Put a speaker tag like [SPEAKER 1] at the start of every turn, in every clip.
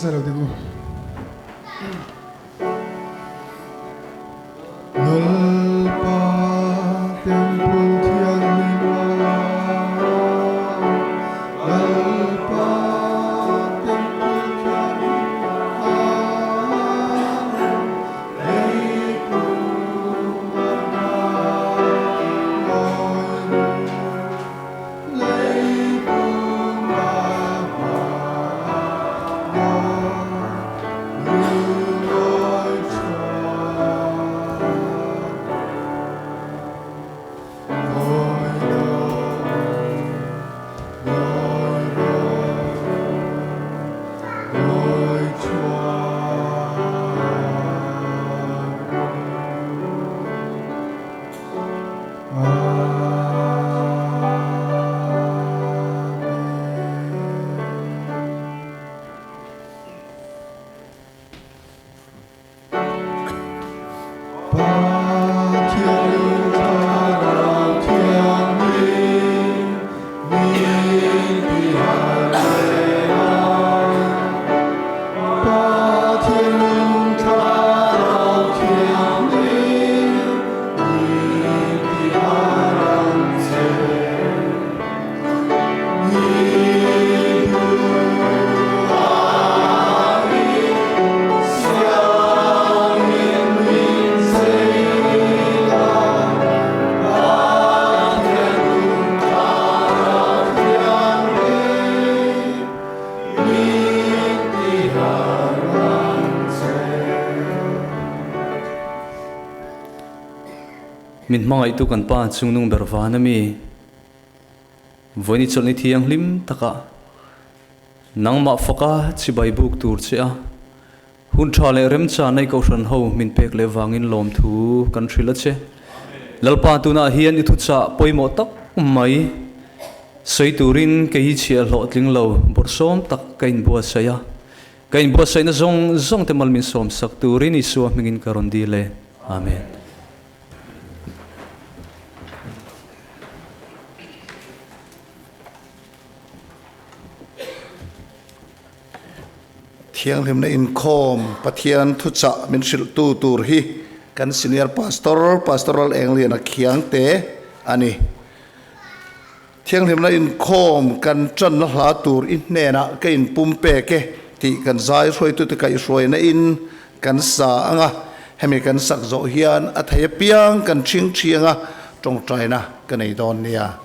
[SPEAKER 1] Sa lo ding u. Lalpa Temple Thianghlim ah, Lalpa Temple Thianghlim ah, Leipung a mawi ru.
[SPEAKER 2] Min hmangaihtu kan Pa chungnung ber van a mi, vawiin i chawlhni thianghlim takah nangmah faka chibai buk tur che a, hun tha leh remchana i kohhran ho min pek leh vangin lawmthu kan hrilh a che. Lalpa tunah hian i thuchah pawimawh tak mai sawi turin kei hi chhiah hlawhtling lo bawrhsawm tak ka inbuatsaih a, Ka inbuatsaihna zawng zawng te mal min sawmsak turin Isua hmingin ka rawn dil e. Amen.
[SPEAKER 3] Thianghlimna inkhawm Pathian thuchah min hrilhtu tur hi kan Senior Pastor, Pastoral Engliana Khiangte a ni. Thianghlimna inkhawm kan tanna hla tur i hnenah ka inpum pek e tih kan zai hruaitute kaihhruaina in kan sa ang a, hemi kan sak zawh hian a thei apiang kan ṭhing ṭhiang a, tawngtaina ka nei dawn nia.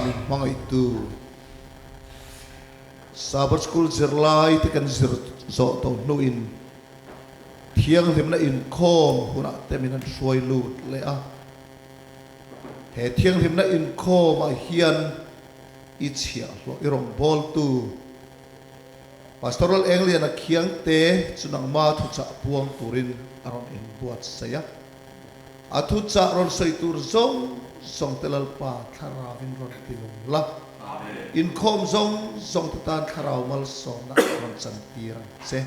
[SPEAKER 3] min hmangaihtu Sabbath School zirlai te kan zir zawh tawh hnuin thianghlimna inkhawm hunah te min han hruai lut leh a. He thianghlimna inkhawmah hian i chhiahhlawh i rawngbawltu Pastoral Engliana Khiangte chu nangma thuchah puang turin a rawn inbuatsaih a. A thuchah rawn sawi tur zawng zawng te Lalpa Thlarauvin rawn ti nung la, inkhawm zawng zawng te tan Thlarau malsawmna rawn chantir ang che.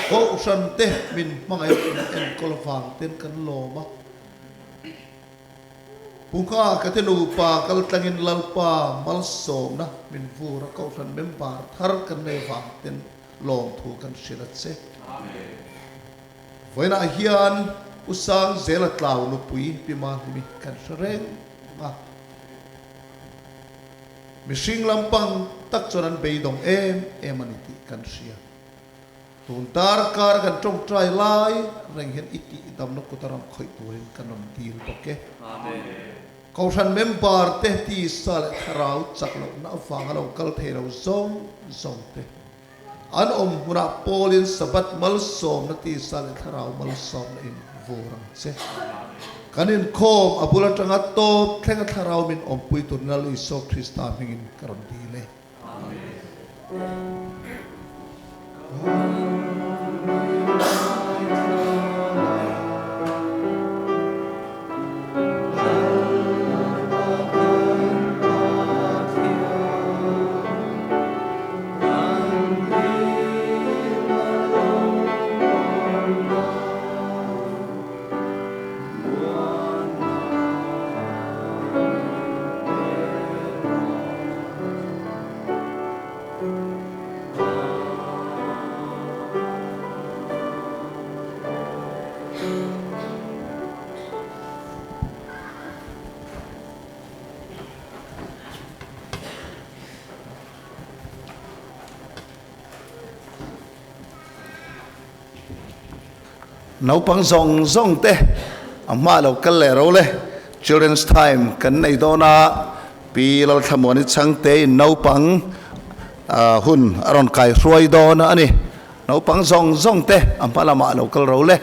[SPEAKER 3] Kohhran te min hmangaih min enkawl vang ten kan lawm a. Pungha ka te nupa kal tlangin Lalpa malsawmna min vur a, Kohhran member thar kan nei vang ten lawmthu kan hrilh a che. Vawiinah hian Pu Sangzela tlau nupui Pi Mahlimi kan hre reng a, mihring lampang tak chuan an beidawng em em a ni tih kan hria. Tun darkar kan tawngtai lai reng hian i tihdamna kut a ram khawih turin kan rawn dil bawk e. Kohhran member te tisa leh thlarau chak lohna avanga lo kal thei lo zawng zawng te an awm hmunah Paulin Sabbath malsawmna tisa leh thlarau malsawmna in vur ang che. Kan inkhawm a bul atanga tawp thlenga thlarau min awmpui tur Lal Isua Krista hmingin ka rawn dil e. Naupang zawng zawng te a hma lo kal leh ro le. Children's Time kan nei dawn a, Pi Lalthlamuani Chhangte in naupang hun a rawn kai hruai dawn a ni. Naupang zawng zawng te a hma lamah lo kal ro le.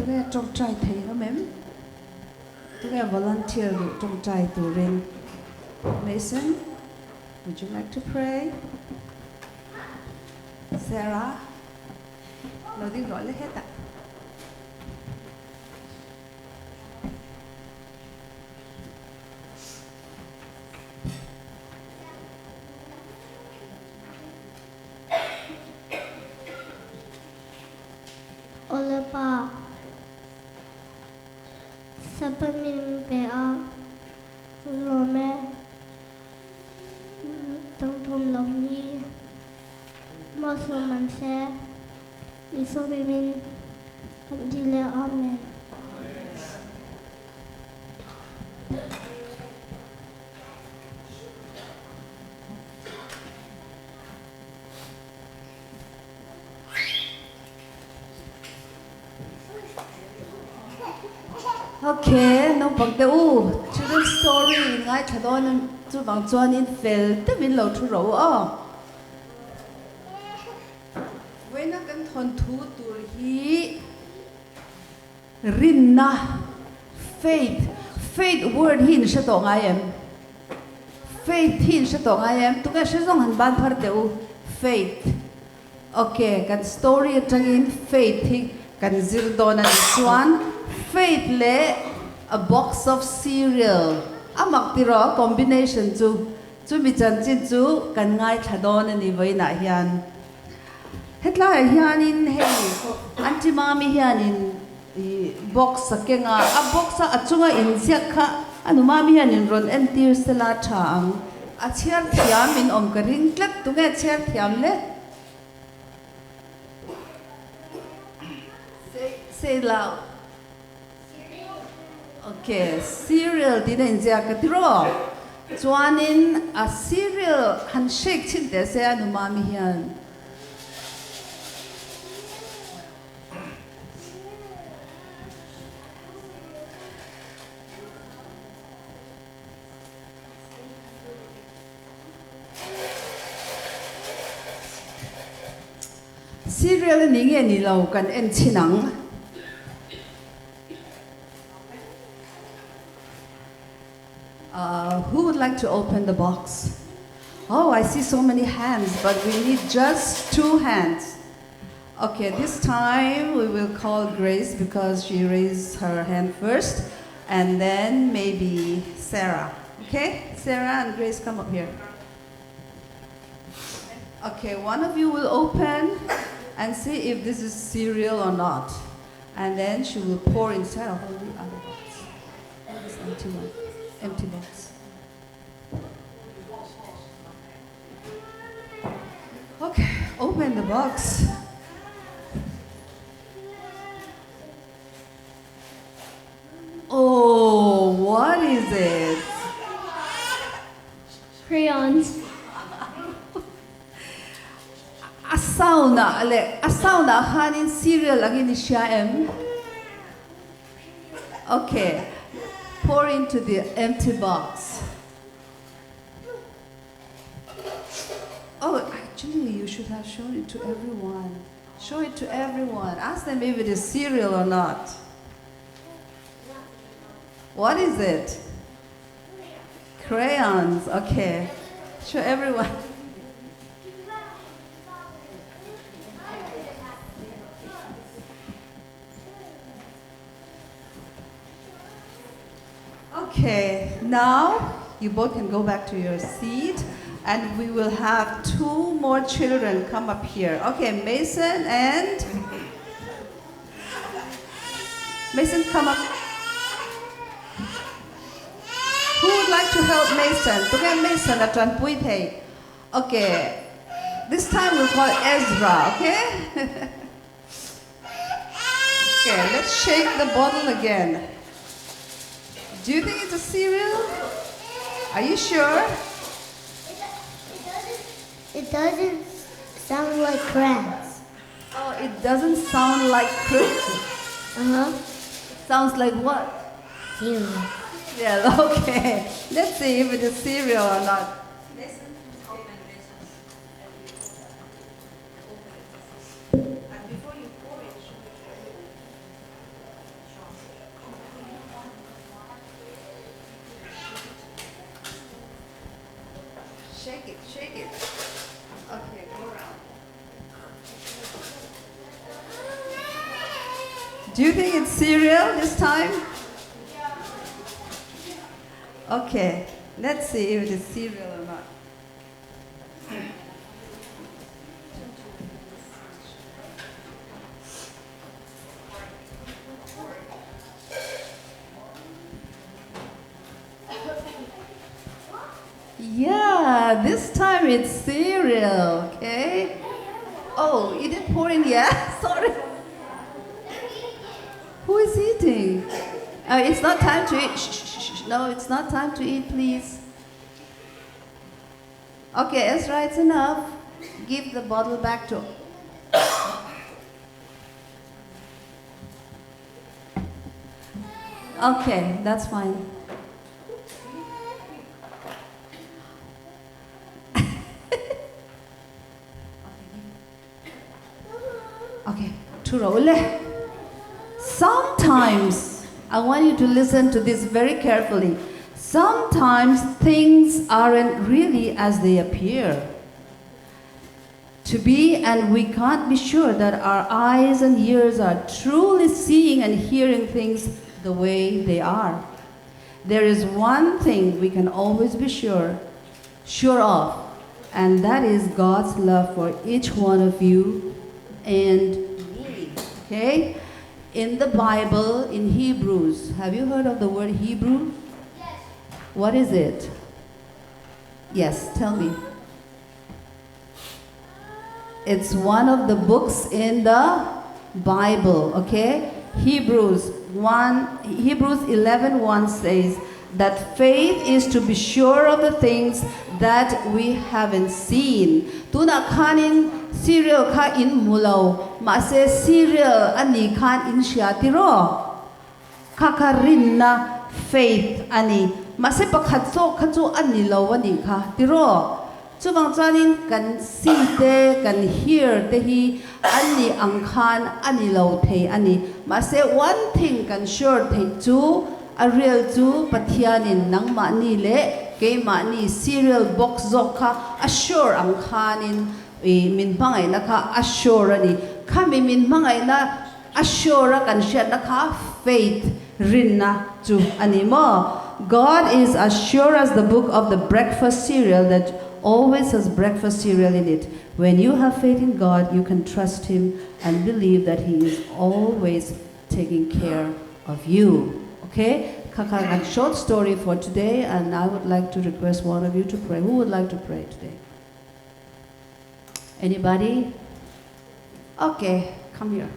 [SPEAKER 4] Tunge tawngtai thei hlawm em? Tunge volunteer duh tawngtai turin? Mason, would you like to pray? Sarah, lo ding rawh le hetah.
[SPEAKER 5] Awlepa, Sabbath min pe a, lawm e, tawngthawm lo hi. Malsawm ang che. Isua hmingin kan dil e. Amen.
[SPEAKER 4] Okay, naupang te u, children's story in ngaithla dawn a, chuvang chuanin fel deuhin lo thu ro aw. Vawiina kan thawnthu tur hi rinna, faith, faith word hi in hre tawh ngai em? Faith hi in hre tawh ngai em? Tunge hre zawng han ban phar teh u, faith. Ok, kan story atangin faith hi kan zir dawn a nih chuan faith leh a box of cereal a mak tiraw combination chu chumi chanchin chu kan ngaithla dawn a ni vawiinah hian. Hetlaiah hianin hei Aunty Mami hianin ih box a keng a, a box a a chunga inziak kha a nu Mami hianin rawn entir sela tha ang. A chhiar thiam in awm ka ring tlat, tunge chhiar thiam le? Say say loud. Ok, cereal tiin a inziak ka ti rawh. Chuanin a cereal han shake chhin teh se a nu Mami hian. Cereal a ni nge ni lo kan en chhin ang. Who would like to open the box? Oh, I see so many hands, but we need just two hands. Okay, this time we will call Grace because she raised her hand first, and then maybe Sarah. Okay, Sarah and Grace, come up here. Okay, one of you will open and see if this is cereal or not. And then she will pour inside. I'll hold the other box. Hold this empty one. Empty box. Okay, open the box. Oh, what is it?
[SPEAKER 5] Crayons.
[SPEAKER 4] A sound ah leh a sound ah khanin cereal angin i hria em? Okay, pour into the empty box. Oh, actually you should have shown it to everyone. Show it to everyone. Ask them if it is cereal or not. What is it? Crayons. Okay. Show everyone. Okay, now you both can go back to your seat and we will have two more children come up here. Okay, Mason and Mason, come up. Who would like to help Mason? Okay, Mason at Pui Okay, this time we'll call Ezra, okay? Okay, let's shake the bottle again. Do you think it's a cereal? Are you sure?
[SPEAKER 5] It doesn't sound like crayons.
[SPEAKER 4] Oh, it doesn't sound like crayons.
[SPEAKER 5] Uh-huh.
[SPEAKER 4] Sounds like what?
[SPEAKER 5] Cereal.
[SPEAKER 4] Cereal, okay. Let's see if it is cereal or not. Shake it, shake it. Okay, go round. Do you think it's cereal this time? Okay, let's see if it is cereal or not. Yeah, this time it's cereal, okay? Oh, you didn't pour in yet? Sorry. Who is eating? It's not time to eat. Shh, shh, shh, shh. No, it's not time to eat, please. Okay, Ezra, it's enough. Give the bottle back to... Okay, that's fine. Okay, thu rawh le. Sometimes, I want you to listen to this very carefully. Sometimes things aren't really as they appear to be, and we can't be sure that our eyes and ears are truly seeing and hearing things the way they are. There is one thing we can always be sure, sure of, and that is God's love for each one of you and me. Okay? In the Bible, in Hebrews, have you heard of the word Hebrew? Yes. What is it? Yes, tell me. It's one of the books in the Bible, okay? Hebrews 1, Hebrews 11:1 says that faith is to be sure of the things that we haven't seen. Tunah khanin cereal kha in hmu lo, mahse cereal a nih khan in hria tiraw? Kha kha rinna, faith, a ni. Mahse pakhat zawk kha chu a ni lo a nih kha tiraw? Chuvang chuanin kan see te, kan hear te hi an nih ang khan a ni lo thei a ni. Mahse one thing kan sure theih chu a real chu Pathianin nangmahni leh keimahni cereal box zawk kha a sure ang khanin i min hmangaihna kha a sure a ni. Khami min hmangaihna a sure a kan hriatna kha faith, rinna chu a ni maw? God is as sure as the book of the breakfast cereal that always has breakfast cereal in it. When you have faith in God, you can trust Him and believe that He is always taking care of you. Okay? Kha kha kan short story for today and I would like to request one of you to pray. Who would like to pray today? Anybody? Okay, come here.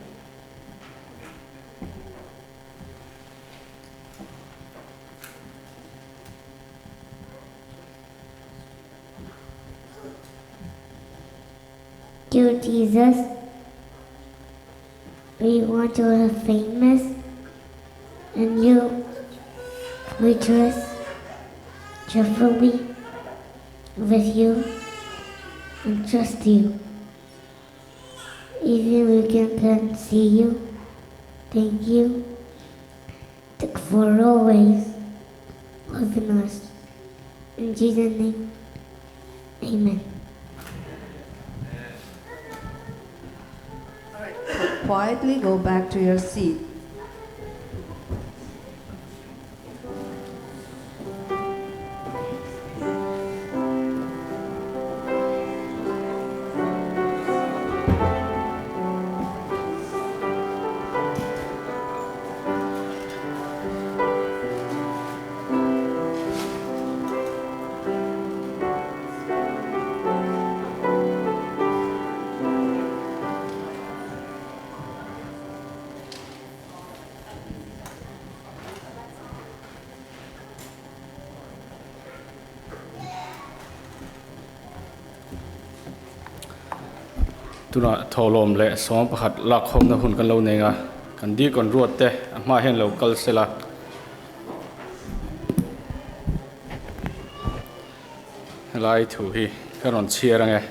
[SPEAKER 5] Dear Jesus, we want to be famous and you we trust cheerfully with you and trust you. Even we can can see you. Thank you for always loving us. In Jesus' name, amen.
[SPEAKER 4] Quietly go back to your seat.
[SPEAKER 6] Tunah thawhlawm leh sawm pakhat lakkhawmna hun kan lo nei a, kan Deacon ruat te a hma hian lo kal sela. Helai thu hi ka rawn chhiar ange.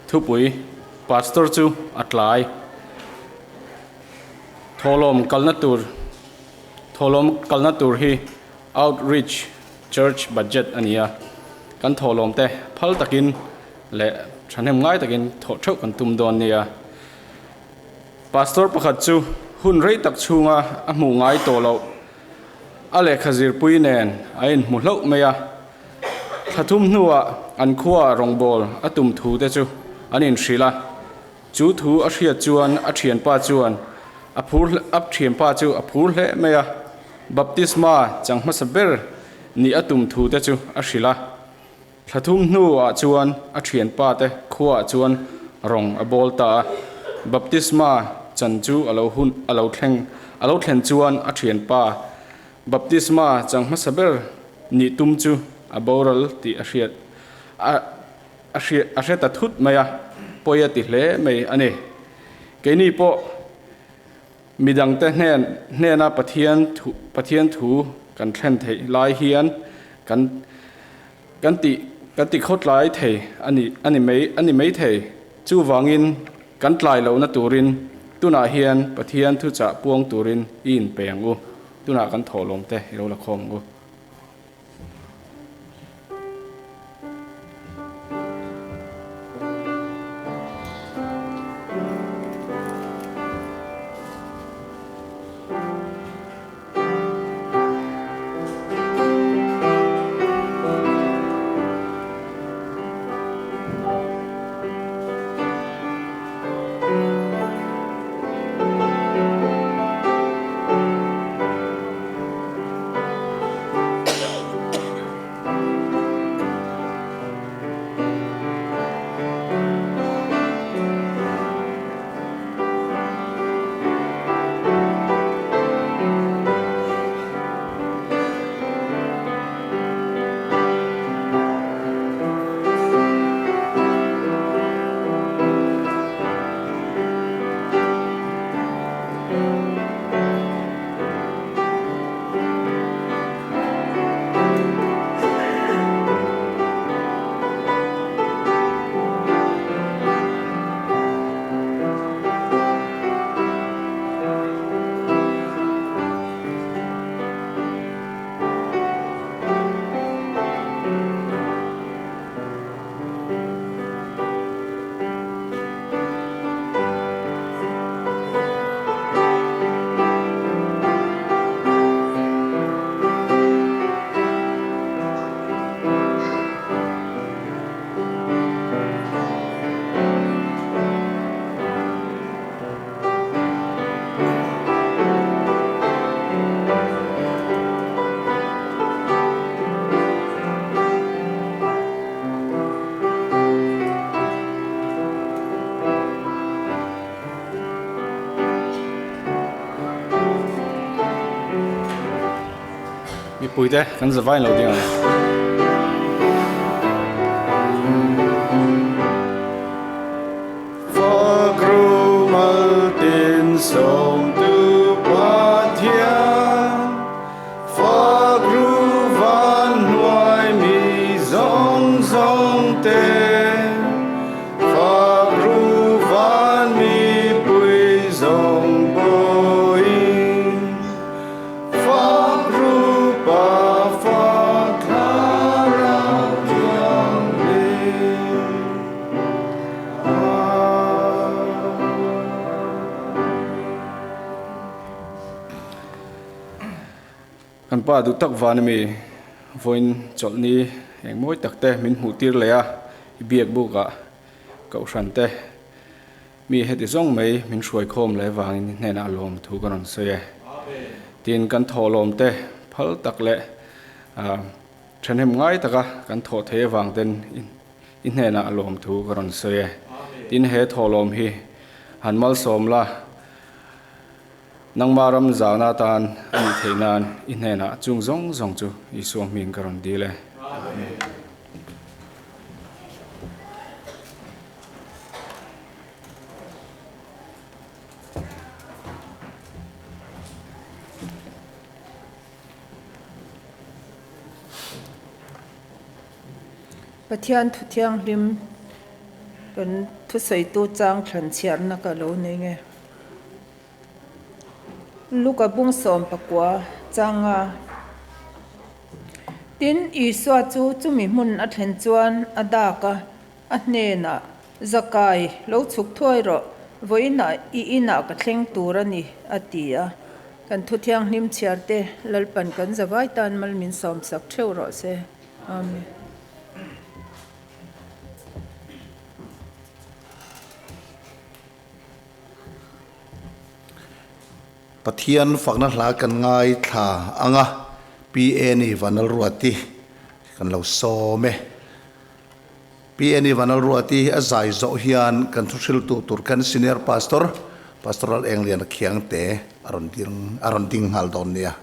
[SPEAKER 6] Thupui, Pastor chu a tlai. Thawhlawm kalna tur Thawhlawm kalna tur hi Outreach Church Budget a ni a, kan thawhlawm te phal takin leh thahnem ngai takin thawh theuh kan tum dawn nia. Pastor pakhat chu hun rei tak chhunga a hmuh ngai tawh loh a lehkha zirpui nen a inhmu hlauh mai a. Thla thum hnuah an khuaah rawngbâwl a tum thu te chu an inhrilh a. Chu thu a hriat chuan a thianpa chuan a phur a thianpa chu a phur hle mai a. Baptisma chang hmasa ber nih a tum thu te chu a hrilh a. Thla thum hnuah chuan a thianpa te khuaah chuan rawng a bawl ta a. Baptisma chan chu a lo hun a lo thleng a lo thlen chuan a thianpa baptisma chang hmasa ber nih tum chu a boral tih a hriat a a hriat a hre ta thut mai a, pawi a ti hle mai a ni. Keini pawh Midangte hnen hnena Pathian thu Pathian thu kan thlen theih lai hian kan kan tih kan ti khawtlai thei a ni a ni mai a ni mai thei. Chuvangin kan tlai lohna turin tunah hian Pathian thuchah puang turin i inpe ang u. Tunah kan thawhlawmte i lo la khawm ang u. Mipuite kan zavain lo ding ang. Kan pa duh tak van ami vawiin chawlhni eng mawi tak te min hmuh tir leh a, i biak buk ah kohhran te mi heti zawng mai min hruai khawm leh vangin i hnenah lawm thu ka rawn sawi e. Tin kan thawhlawm te phal tak leh thahnem ngai taka kan thawh thei avang ten I hnenah lawmthu ka rawn sawi e. Tin, he thawhlawm hi han malsawm la, nangma ram zahna atan a nih theih nan i hnenah chung zawng zawng chu Isua hming ka rawn dil e. Amen.
[SPEAKER 7] Pathian thu thianghlim kan thusawitu chang thlan chhiarna ka lo nei nge. Luka bung sawm pakua changa Tin, Isua chu chumi hmun a thlen chuan a dak a, a hnenah, Zakai, lo chhuk thuai rawh, vawiinah i inah ka thleng tur a ni, a ti a. Kan thu thianghlim chhiar te Lalpan kan zavai tan mal min sawmsak theuh rawh se. Amen.
[SPEAKER 3] Pathian fakna hla kan ngaithla ang a, PA ni Vanlalruati kan lo sawm e. PNE Vanlalruati a zai zawh hian kan thuhriltu tur kan Senior Pastor, Pastoral Engliana Khiangte a rawn ding a rawn ding nghal dawn nia.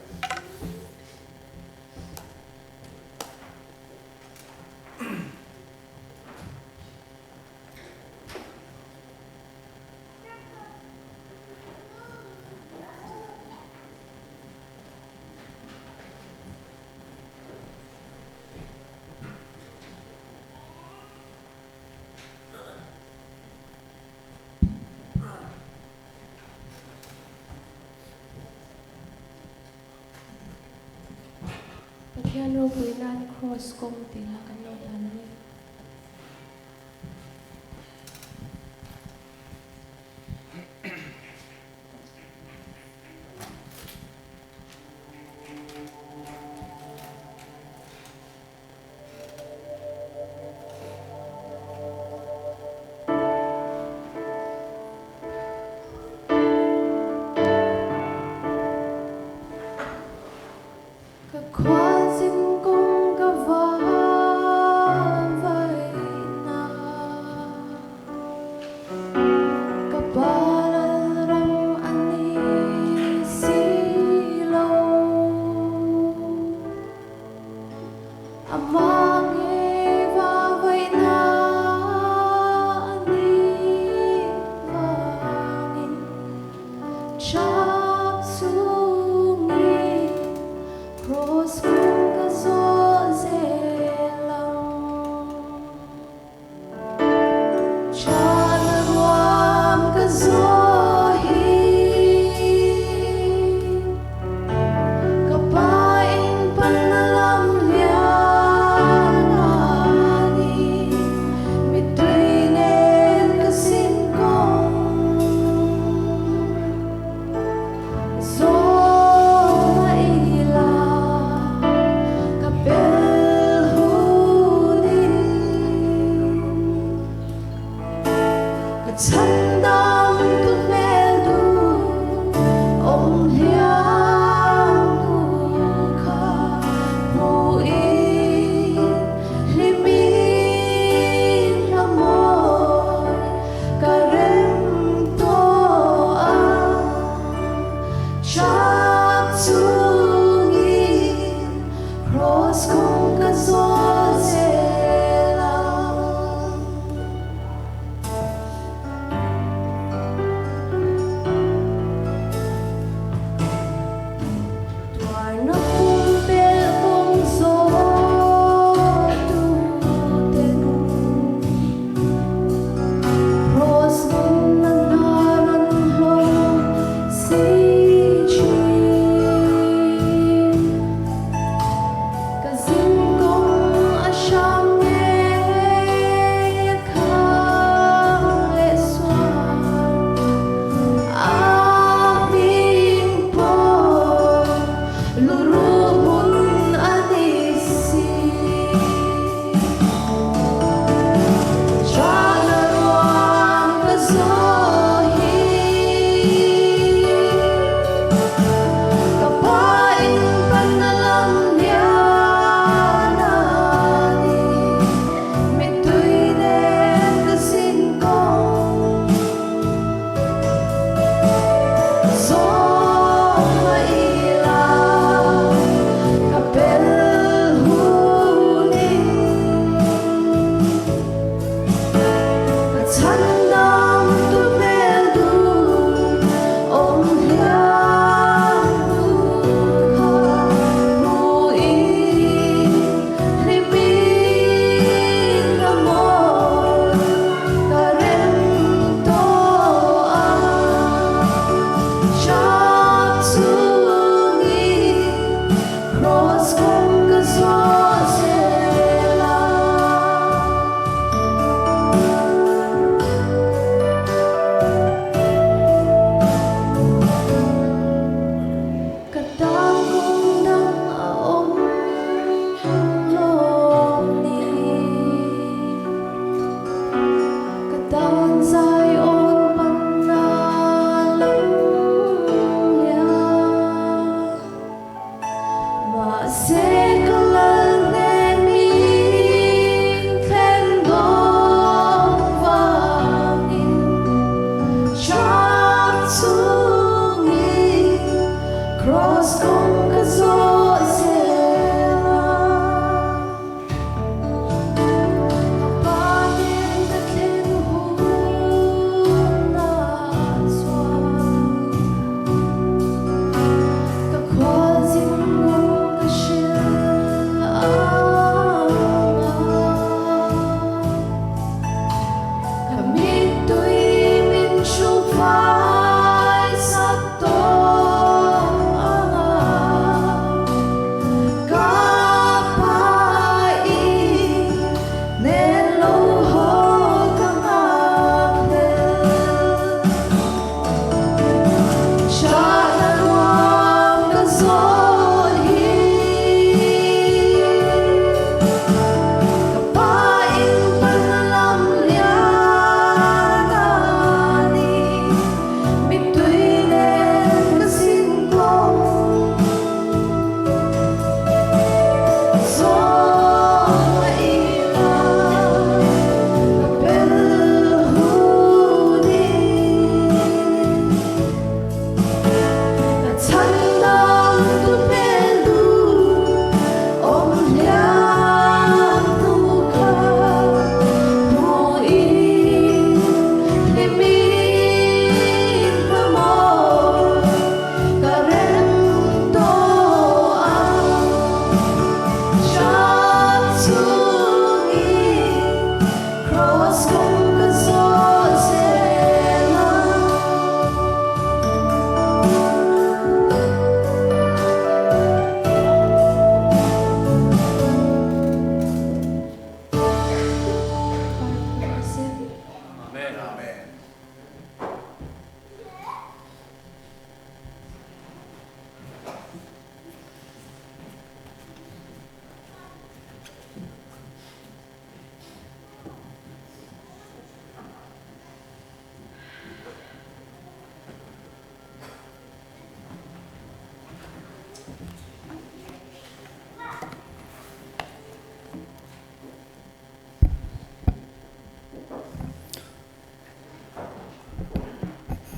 [SPEAKER 8] Pathian ropui nan Kraws kawng tih hla kan lo hlan ang e. Ka khualzin kawng ka vavaina Ka pa lalram a ni si lo. Amah ngei vavaina a nih vangin Chak chungin Cross kung ka zawh zel ang. Chana ruam ka zawh hi Ka pa in panna lam lian a ni Mittui nen ka sin kawng Zawma ila ka pel hunin Ka chhandam tu hmel duh awm hliam tu kha hmuhin hlimin hla mawi Ka rem tawh a chak chungin Cross kawng ka zawl zel ang.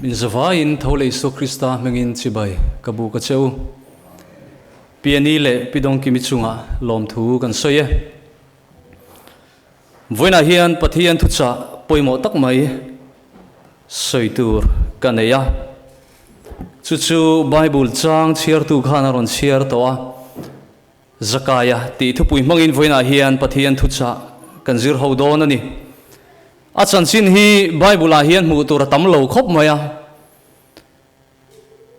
[SPEAKER 2] Min zavaiin tho leh Isua Krista hmingin chibai ka buk a che u. Pi Ani leh Pi Dawngkimi chungah lawmthu kan sawi e. Vawiinah hian Pathian thuchah pawimawh tak mai sawi tur ka nei a. Chu chu Bible chang chhiartu khan a rawn chhiar tawh a. Zakaia tih thupui hmangin vawiinah hian Pathian thuchah kan zir ho dawn a ni. A chanchin hi Bible-ah hian hmuh tur a tam lo khawp mai a.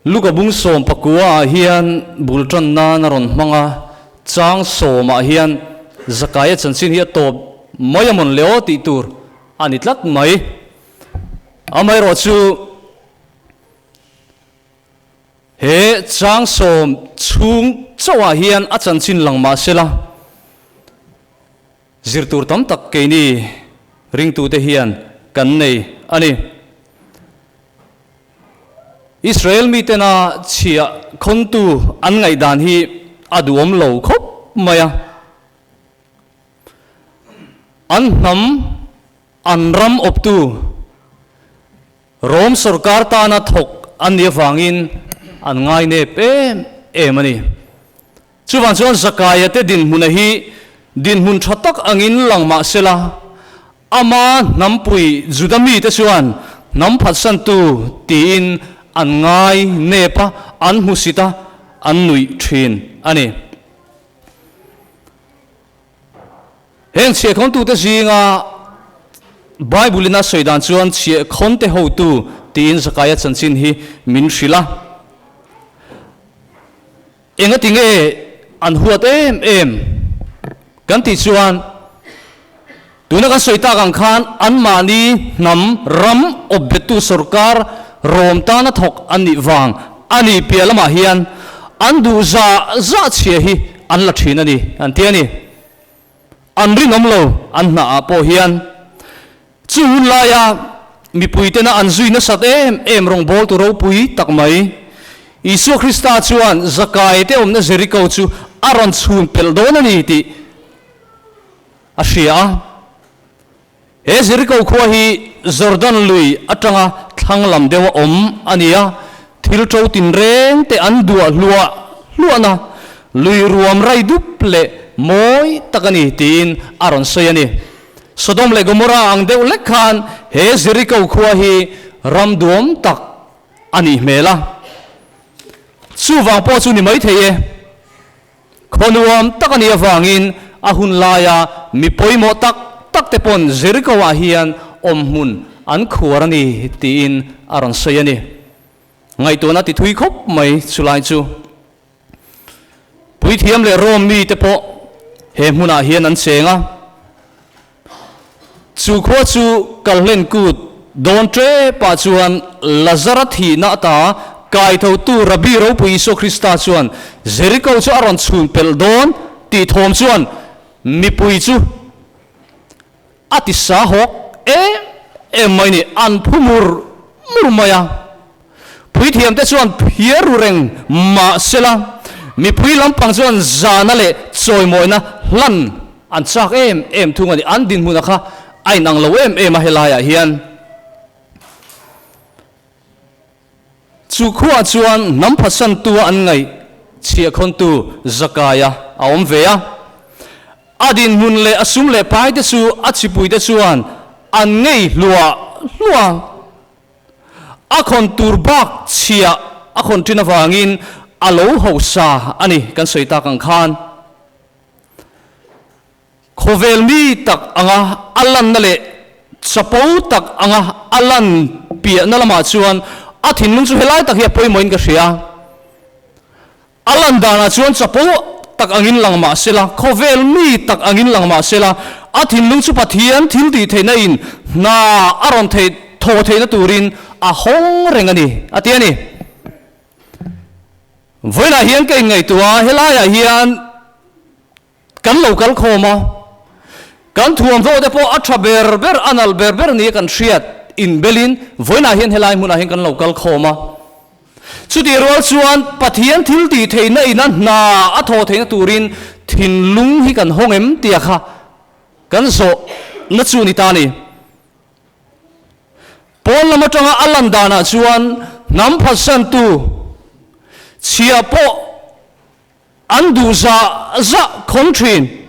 [SPEAKER 2] Luka bung 14 ah hian bul tan nan a rawn hmang a, chang sawmah hian Zakaia chanchin hi a tawp mai a mawn le aw tih tur a ni tlat mai. Amaherawhchu he chang sawm chhung chauhah hian a chanchin lang mah sela, Zir tur tam tak keini ringtute hian kan nei a ni. Israel mitena chhiah khawntu an ngaihdan hi a duhawm lo khawp mai a. An hnam, an ram awptu, Rom sorkar tana thawk an nih avangin an ngainep em em a ni. Chuvang chuan Zakaia te dinhmuna hi dinhmun tha tak angin lang mah sela, ama hnampui Juda mite chuan hnam phatsantu tiin an ngai nep a, an hmusit a, an nuih thin a ni. Heng chhiahkhawntute zinga Bible-in a sawi dan chuan chhiahkhawnte hotu tiin Zakaia chanchin hi min hrilh a. Engati nge an huat em em kan tih chuan tuna kan sawi tak ang khan anmahni hnam ram awpbettu sorkar rawm tana thawk an nih vang a nih piah lamah hian an duh zah zah chhia hi an la thin a ni an ti a ni. An rinawm lo an hna ah pawh hian chu hun laia mipui tena an zui nasat em em rawngbawltu ropui tak mai Isua Krista chuan Zakai te awmna Jeriko chu a rawn chhun pelh dawn a ni tih a hria a. He Jeriko khua hi Jordan lui atanga thlang lam deuha awm a ni a, thil to tinreng te an duah hluah hluahna lui ruam rai dup leh mawi tak a ni tiin a rawn sawi a ni. Sodom leh Gomorrah ang deuh lek khan he Jeriko khua hi ram duam tak a nih hmel a, chuvang pawh chu ni maithei e. Khaw nuam tak a nih avangin a hun laia mi pawimawh tak tak te pawn Jericho-ah hian awmhmun an khuar a ni tiin a rawn sawi a ni. Ngaihtuahna ti thui khawp mai chulai chu. Puithiam leh Rome mi te pawh he hmunah hian an cheng a. Chu khua chu Kalhlen kut dawn ṭepah chuan Lazara thihna ata kaithotu Rabbi ropui Isua Krista chuan Jeriko chu a rawn chhun pelh dawn tih thawm chuan mipui chu a ti sa hawk em em mai ni, an phu mur mur mai a. Puithiamte chuan phiar ru reng mah sela, mipui lampang chuan zana leh chawimawina hlan an chak em em thung a ni. An dinhmuna kha a inang lo em em a helaiah hian. Chu khuaah chuan hnam phatsantua an ngaih chhiahkhawntu Zakaia a awm ve a. A dinhmun leh a sum leh paite chu a chipuite chuan an ngei hluah hluah a. A khawn tur bak chhia a khawn ṭin avangin a lo hausa a ni kan sawi tak ang khan. Khawvel mi tak anga a lanna leh chapo tak anga a lan piahna lamah chuan a thinlung chu helai tak hi a pawimawhin ka hria. A lan danah chuan chapo tak angin lang mah sela, khawvel mi tak angin lang mah sela, a thinlung chu Pathian thil tih theihna in hna a rawn theih thaw theihna turin a hawng reng a ni, a ti a ni. Vawiinah hian ka inngaihtuah a, helaiah hian kan lo kal khawm a, kan thuamhnaw te pawh a tha ber ber, a nalh ber ber nia kan hriat inbelin vawiinah hian helai hmunah hian kan lo kal khawm a. Chutih rual chuan Pathian thil tih theihna ina hna a thawh theihna turin thinlung hi kan hawng em tia kha kan zawhna chu ni ta a ni. Pawn. Pawn lam atanga a lan danah chuan hnam phatsantu chhia pawh an duh zah zah khawn thin.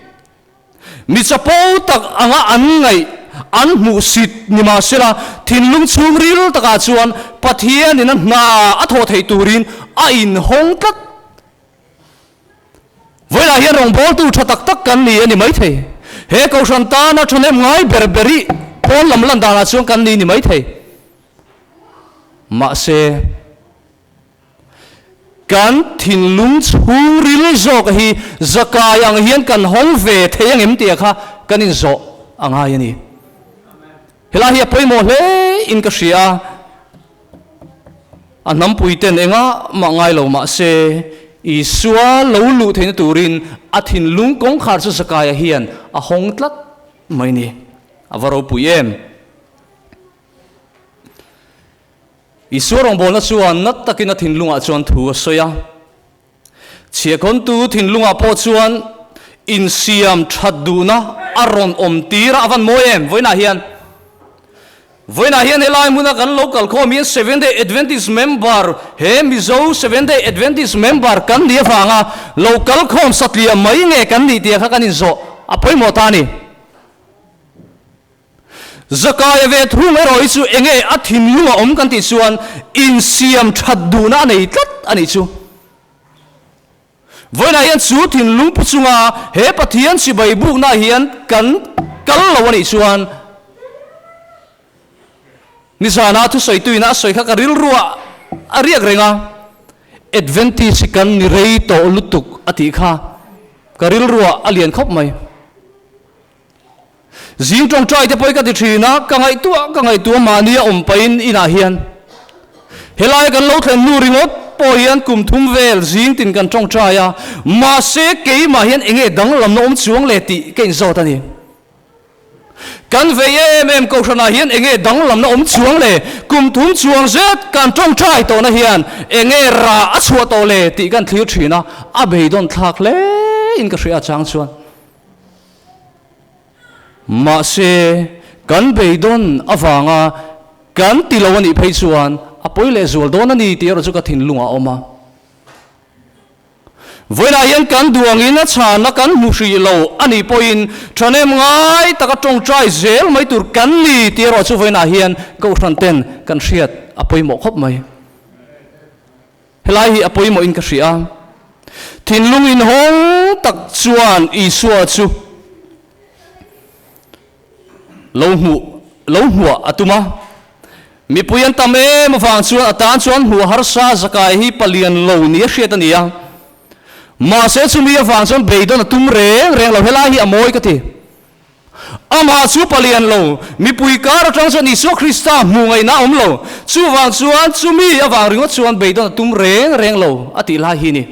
[SPEAKER 2] Mi chapo tak anga an ngaih an hmuhsit ni mahsela thinlung chhungril takah chuan Pathianin a hna a thawh theih turin a inhawng tlat. Vawilah hian rawngbawltu tha tak tak kan ni a ni maithei. He Kohhran tana thahnem ngai ber ber i pawn lam lan danah chuan kan ni ni maithei. Mahse, kan thinlung chhungril zawk hi zakai ang hian kan hawng ve thei angem tih kha kan inzawh a ngai a ni. Helai hi a pawimawh hle in ka hria a. A hnampuiten engah mah ngai lo mah se, Isua lo luh theihna turin a thinlung kawngkhar chu Zakaia hian a hawng tlat mai ni. A va ropui em! Isua rawngbawlna chuan nat takin a thinlungah chuan thu a sawi a. Chhiahkhawntu thinlungah pawh chuan insiam that duhna a rawn awm tir a, a van mawi em? Vawiinah hian Vawiinah hian helai hmuna kan lo kal khawm hian Seventh Day Adventist member, he Mizo Seventh Day Adventist member kan nih avanga lo kal khawm satliah mai nge kan nih tih kha kan inzawh a pawimawh ta a ni. Zakaia ve thung erawh hi chu enge a thinlung a awm kan tih chuan insiam that duhna a nei tlat a nih chu. Vawiinah hian chu thinlung pu chunga he Pathian chibai buknaah hian kan kal lo a nih chuan nizana thusawi tuina a sawi kha ka rilruah a riak reng a, Adventist hi kan ni rei tawh lutuk a tih kha ka rilruah a lian khawp mai. Zing tawngtai te pawh hi ka ti thin a, ka ngaihtuah ka ngaihtuah mahni a awm pahin inah hian helai kan lo thlen hnu ringawt pawh hian kum thum vel zing tin kan tawngtai a, mahse keimah hian enge danglamna awm chuang le tih ka inzawt a ni. Kan vei em em kohhranah hian enge danglamna awm chuang le, kum thum chuang zet kan tawngtai tawhna hian enge rah a chhuah tawh le tih kan thlir thin a, a beidawn thlak hle in ka hria chang chuan. Mahse, kan beidawn avanga kan ti lo a nih phei chuan a pawi leh zual dawn a ni tih erawh chu ka thinlungah a awm a. Vawiinah hian kan duangin a chhana kan hmu hrih lo a nih pawhin thahnem ngai taka tawngtai zel mai tur kan ni tih erawh chu vawiinah hian Kohhran ten kan hriat a pawimawh khawp mai. Helai hi a pawimawhin ka hria. Thinlung inhawng tak chuan Isua chu lo hmuh lo hmuah a tum a. Mipui an tam em avang chuan a tan chuan hmuh harsa zakai hi palian lo ni a hriat a ni a. Mahse chumi avang chuan beidawn a tum reng reng lo. Helai hi a mawi ka ti. Amah chu palian lo, mipui kar atang chuan Isua Krista hmuh ngaihna a awm lo. Chuvang chuan chumi avang ringawt chuan beidawn a tum reng reng lo a tih lai hi ni.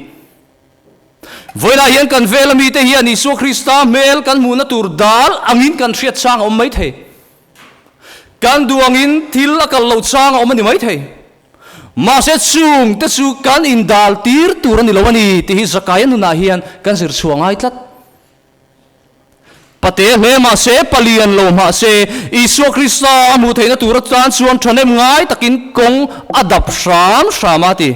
[SPEAKER 2] Vawilah hian kan vela mite hian Isua Krista hmel kan hmuhna tur dal angin kan hriat chang a awm mai thei. Kan duh angin thil a kal lo chang a awm a ni mai thei. Mahse chung te chu kan indal tir tur a ni lo a ni tih hi Zakaia nunah hian kan zir chhuah ngai tlat. Pate hle mah se, palian lo mah se, Isua Krista a hmuh theihna tur atan chuan thahnem ngai takin kawng a dap hram hram a ti.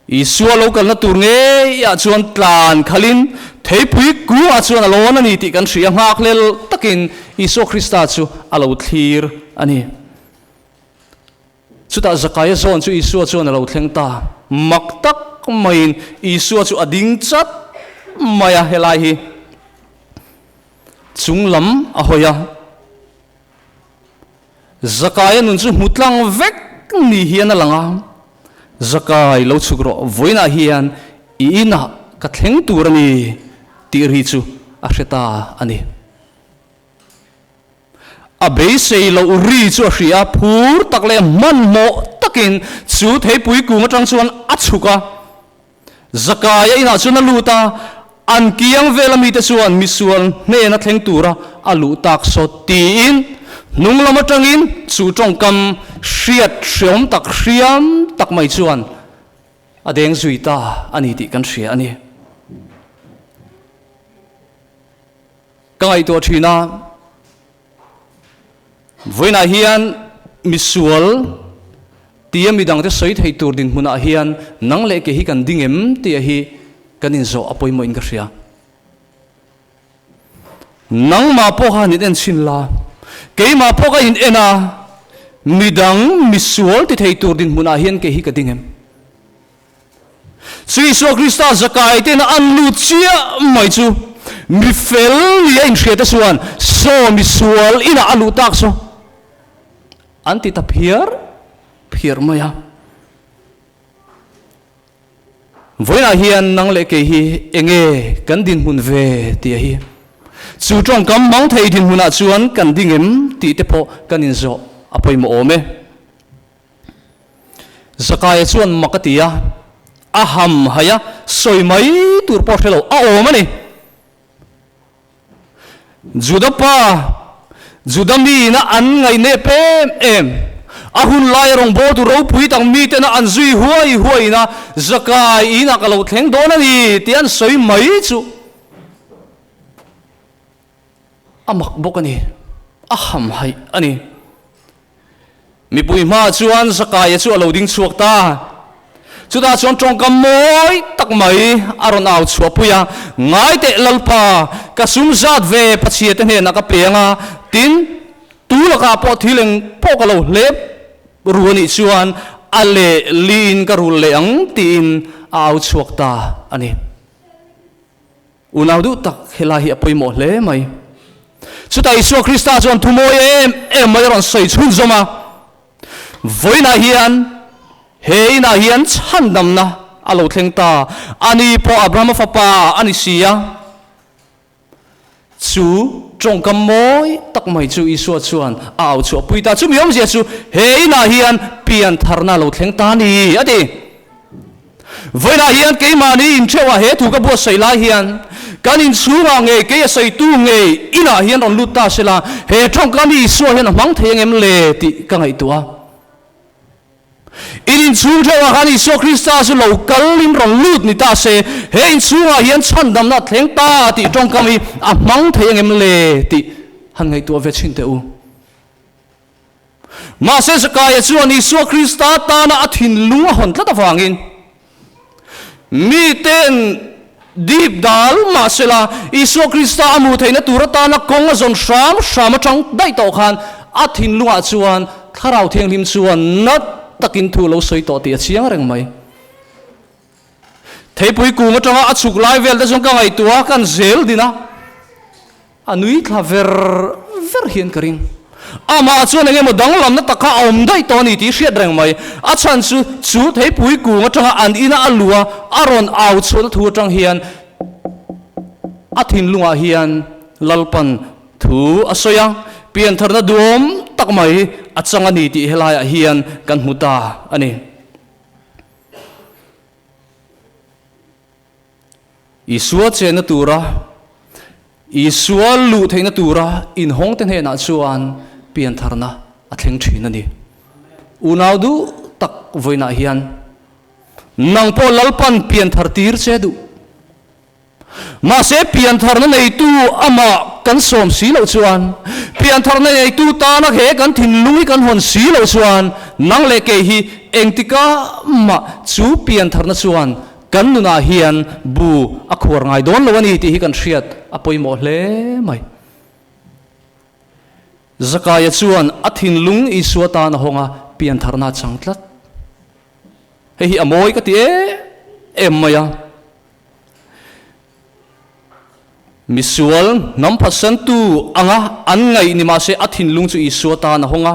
[SPEAKER 2] Isua lo kalna tur ngeiah chuan tlan khalin theipui kungah chuan a lawn a ni tih kan hria nghakhlel takin Isua Krista chu a lo thlir a ni. Chutah Zakaia zawn chu Isua chuan a lo thleng ta. Mak tak maiin Isua chu a ding chat mai a, helai hi chung lam a hawi a. Zakaia nun chu hmu tlang vek ni hian a lang a, Zakai lo chhuk rawh, vawiinah hian i inah ka thleng tur a ni tih ri chu a hre ta a ni. A beisei loh ri chu a hria a, phur tak leh hmanhmawh takin chu theipui kung atang chuan a chhuk a. Zakaia inah chuan a lut a, an kiang vela mite chuan misual hnena thleng tura a luh tak sawt tiin hnung lam atangin chu tawngkam hriat hreawm tak hriam tak mai chuan a deng zui ta a ni tih kan hria a ni. Ka ngaihtuah thin a, Vawiinah hian misual tia midangte sawi thei tur dinhmunah hian nang leh kei hi kan ding em tia hi kan inzawh a pawimawhin ka hria. Nangmah pawh kha han in en chhin la, keimah pawh ka in en a, midang misual ti thei tur dinhmunah hian kei hi ka ding em? Chu Isua Krista zakai tena an lut chiah mai chu mi fel ni a inhriat te chuan saw misual inah a luh tak chu an ti ta phiar phiar mai a. Vawiinah hian nang leh kei hi enge kan dinhmun ve tih a hi. Chu tawngkam mang thei dinhmunah chuan kan ding em tih te pawh kan inzawh a pawimawh awm e. Zakaia chuan mak a ti a, a ham haih a, sawi mai tur pawh hre lo a awm a ni. Juda pa, Juda miina an ngaihnep em em, a hun laia rawngbawltu ropui tak mitena an zui huai huaiin a, Zakai inah ka lo thleng dawn a ni tih an sawi mai chu a mak bawk a ni, a hamhaih a ni. Mipui hmaah chuan Zakaia chu a lo ding chhuak ta. Chutah chuan tawngkam mawi tak mai a rawn au chhuahpui a, Ngai teh Lalpa, ka sum zat ve Pathiate hnenah ka pe ang a, tin, tu lakah pawh thil eng pawh ka lo hlep ru a nih chuan a leh liin ka rul leh ang tiin a au chhuak ta a ni. Unau duh tak, helai hi a pawimawh hle mai. Chutah Isua Krista chuan thu mawi em em mai a rawn sawi chhunzawm a, Vawiinah hian he inah hian chhandamna a lo thleng ta, ani pawh Abrahama fapa a ni si a. Chu tawngkam mawi tak mai chu Isua chuan a au chhuahpui ta. Chumi awmzia chu he inah hian piantharna a lo thleng ta a ni, a ti. Vawiinah hian keimahni intheuhah he thu ka buatsaih lai hian kan inchhungah ngei kei a sawitu ngei inah hian rawn lut ta sela, he tawngkam hi Isua hian a hmang thei ang em le tih ka ngaihtuah a. In inchhung theuhah khan Isua Krista chu lo kalin rawn lut ni ta se, he inchhungah hian chhandamna a thleng ta tih tawngkam hi a hmang thei ang em le tih han ngaihtuah ve chhin teh u. Mahse Zakaia chuan Isua Krista tana a thinlung a hawn tlat avangin miten dip dal mahsela Isua Krista a hmuh theihna tur atana kawng a zawn hram hram atang daih tawh khan a thinlungah chuan Thlarau Thianghlim chuan nat takin thu lo sawi tawh tih a chiang reng mai. Theipui kung atanga a chhuk lai vel te chuan ka ngaihtuah a, kan zel din a. A nui thla ver ver hian ka ring. Amah chuan eng emaw danglamna tak kha a awm daih tawh a ni tih hriat reng mai. A chhan chu, chu theipui kung atanga an ina a luh a, a rawn au chhuahna thu atang hian a thinlungah hian Lalpan thu a sawi a, piantharna duhawm tak mai a chang a ni tih helaiah hian kan hmu ta a ni. Isua chenna tura, Isua luh theihna tura inhawngte hnenah chuan piantharna a thleng thin a ni. Unau duh tak vawiinah hian nang pawh Lalpan pianthar tir che duh. Mahse piantharna neitu amah kan sawm si loh chuan, piantharna neitu tana he kan thinlung hi kan hawn si loh chuan nang leh kei hi engtikah mah chu piantharna chuan Kan nunah hian bu a khuar ngai dawn lo a ni tih hi kan hriat a pawimawh hle mai. Zakaia chuan a thinlung Isua tan a hawng a, piantharna a chang tlat. Hei hi a mawi ka ti em em mai a. Misual hnam phatsantu anga an ngaih ni mahse a thinlung chu Isua tan a hawng a.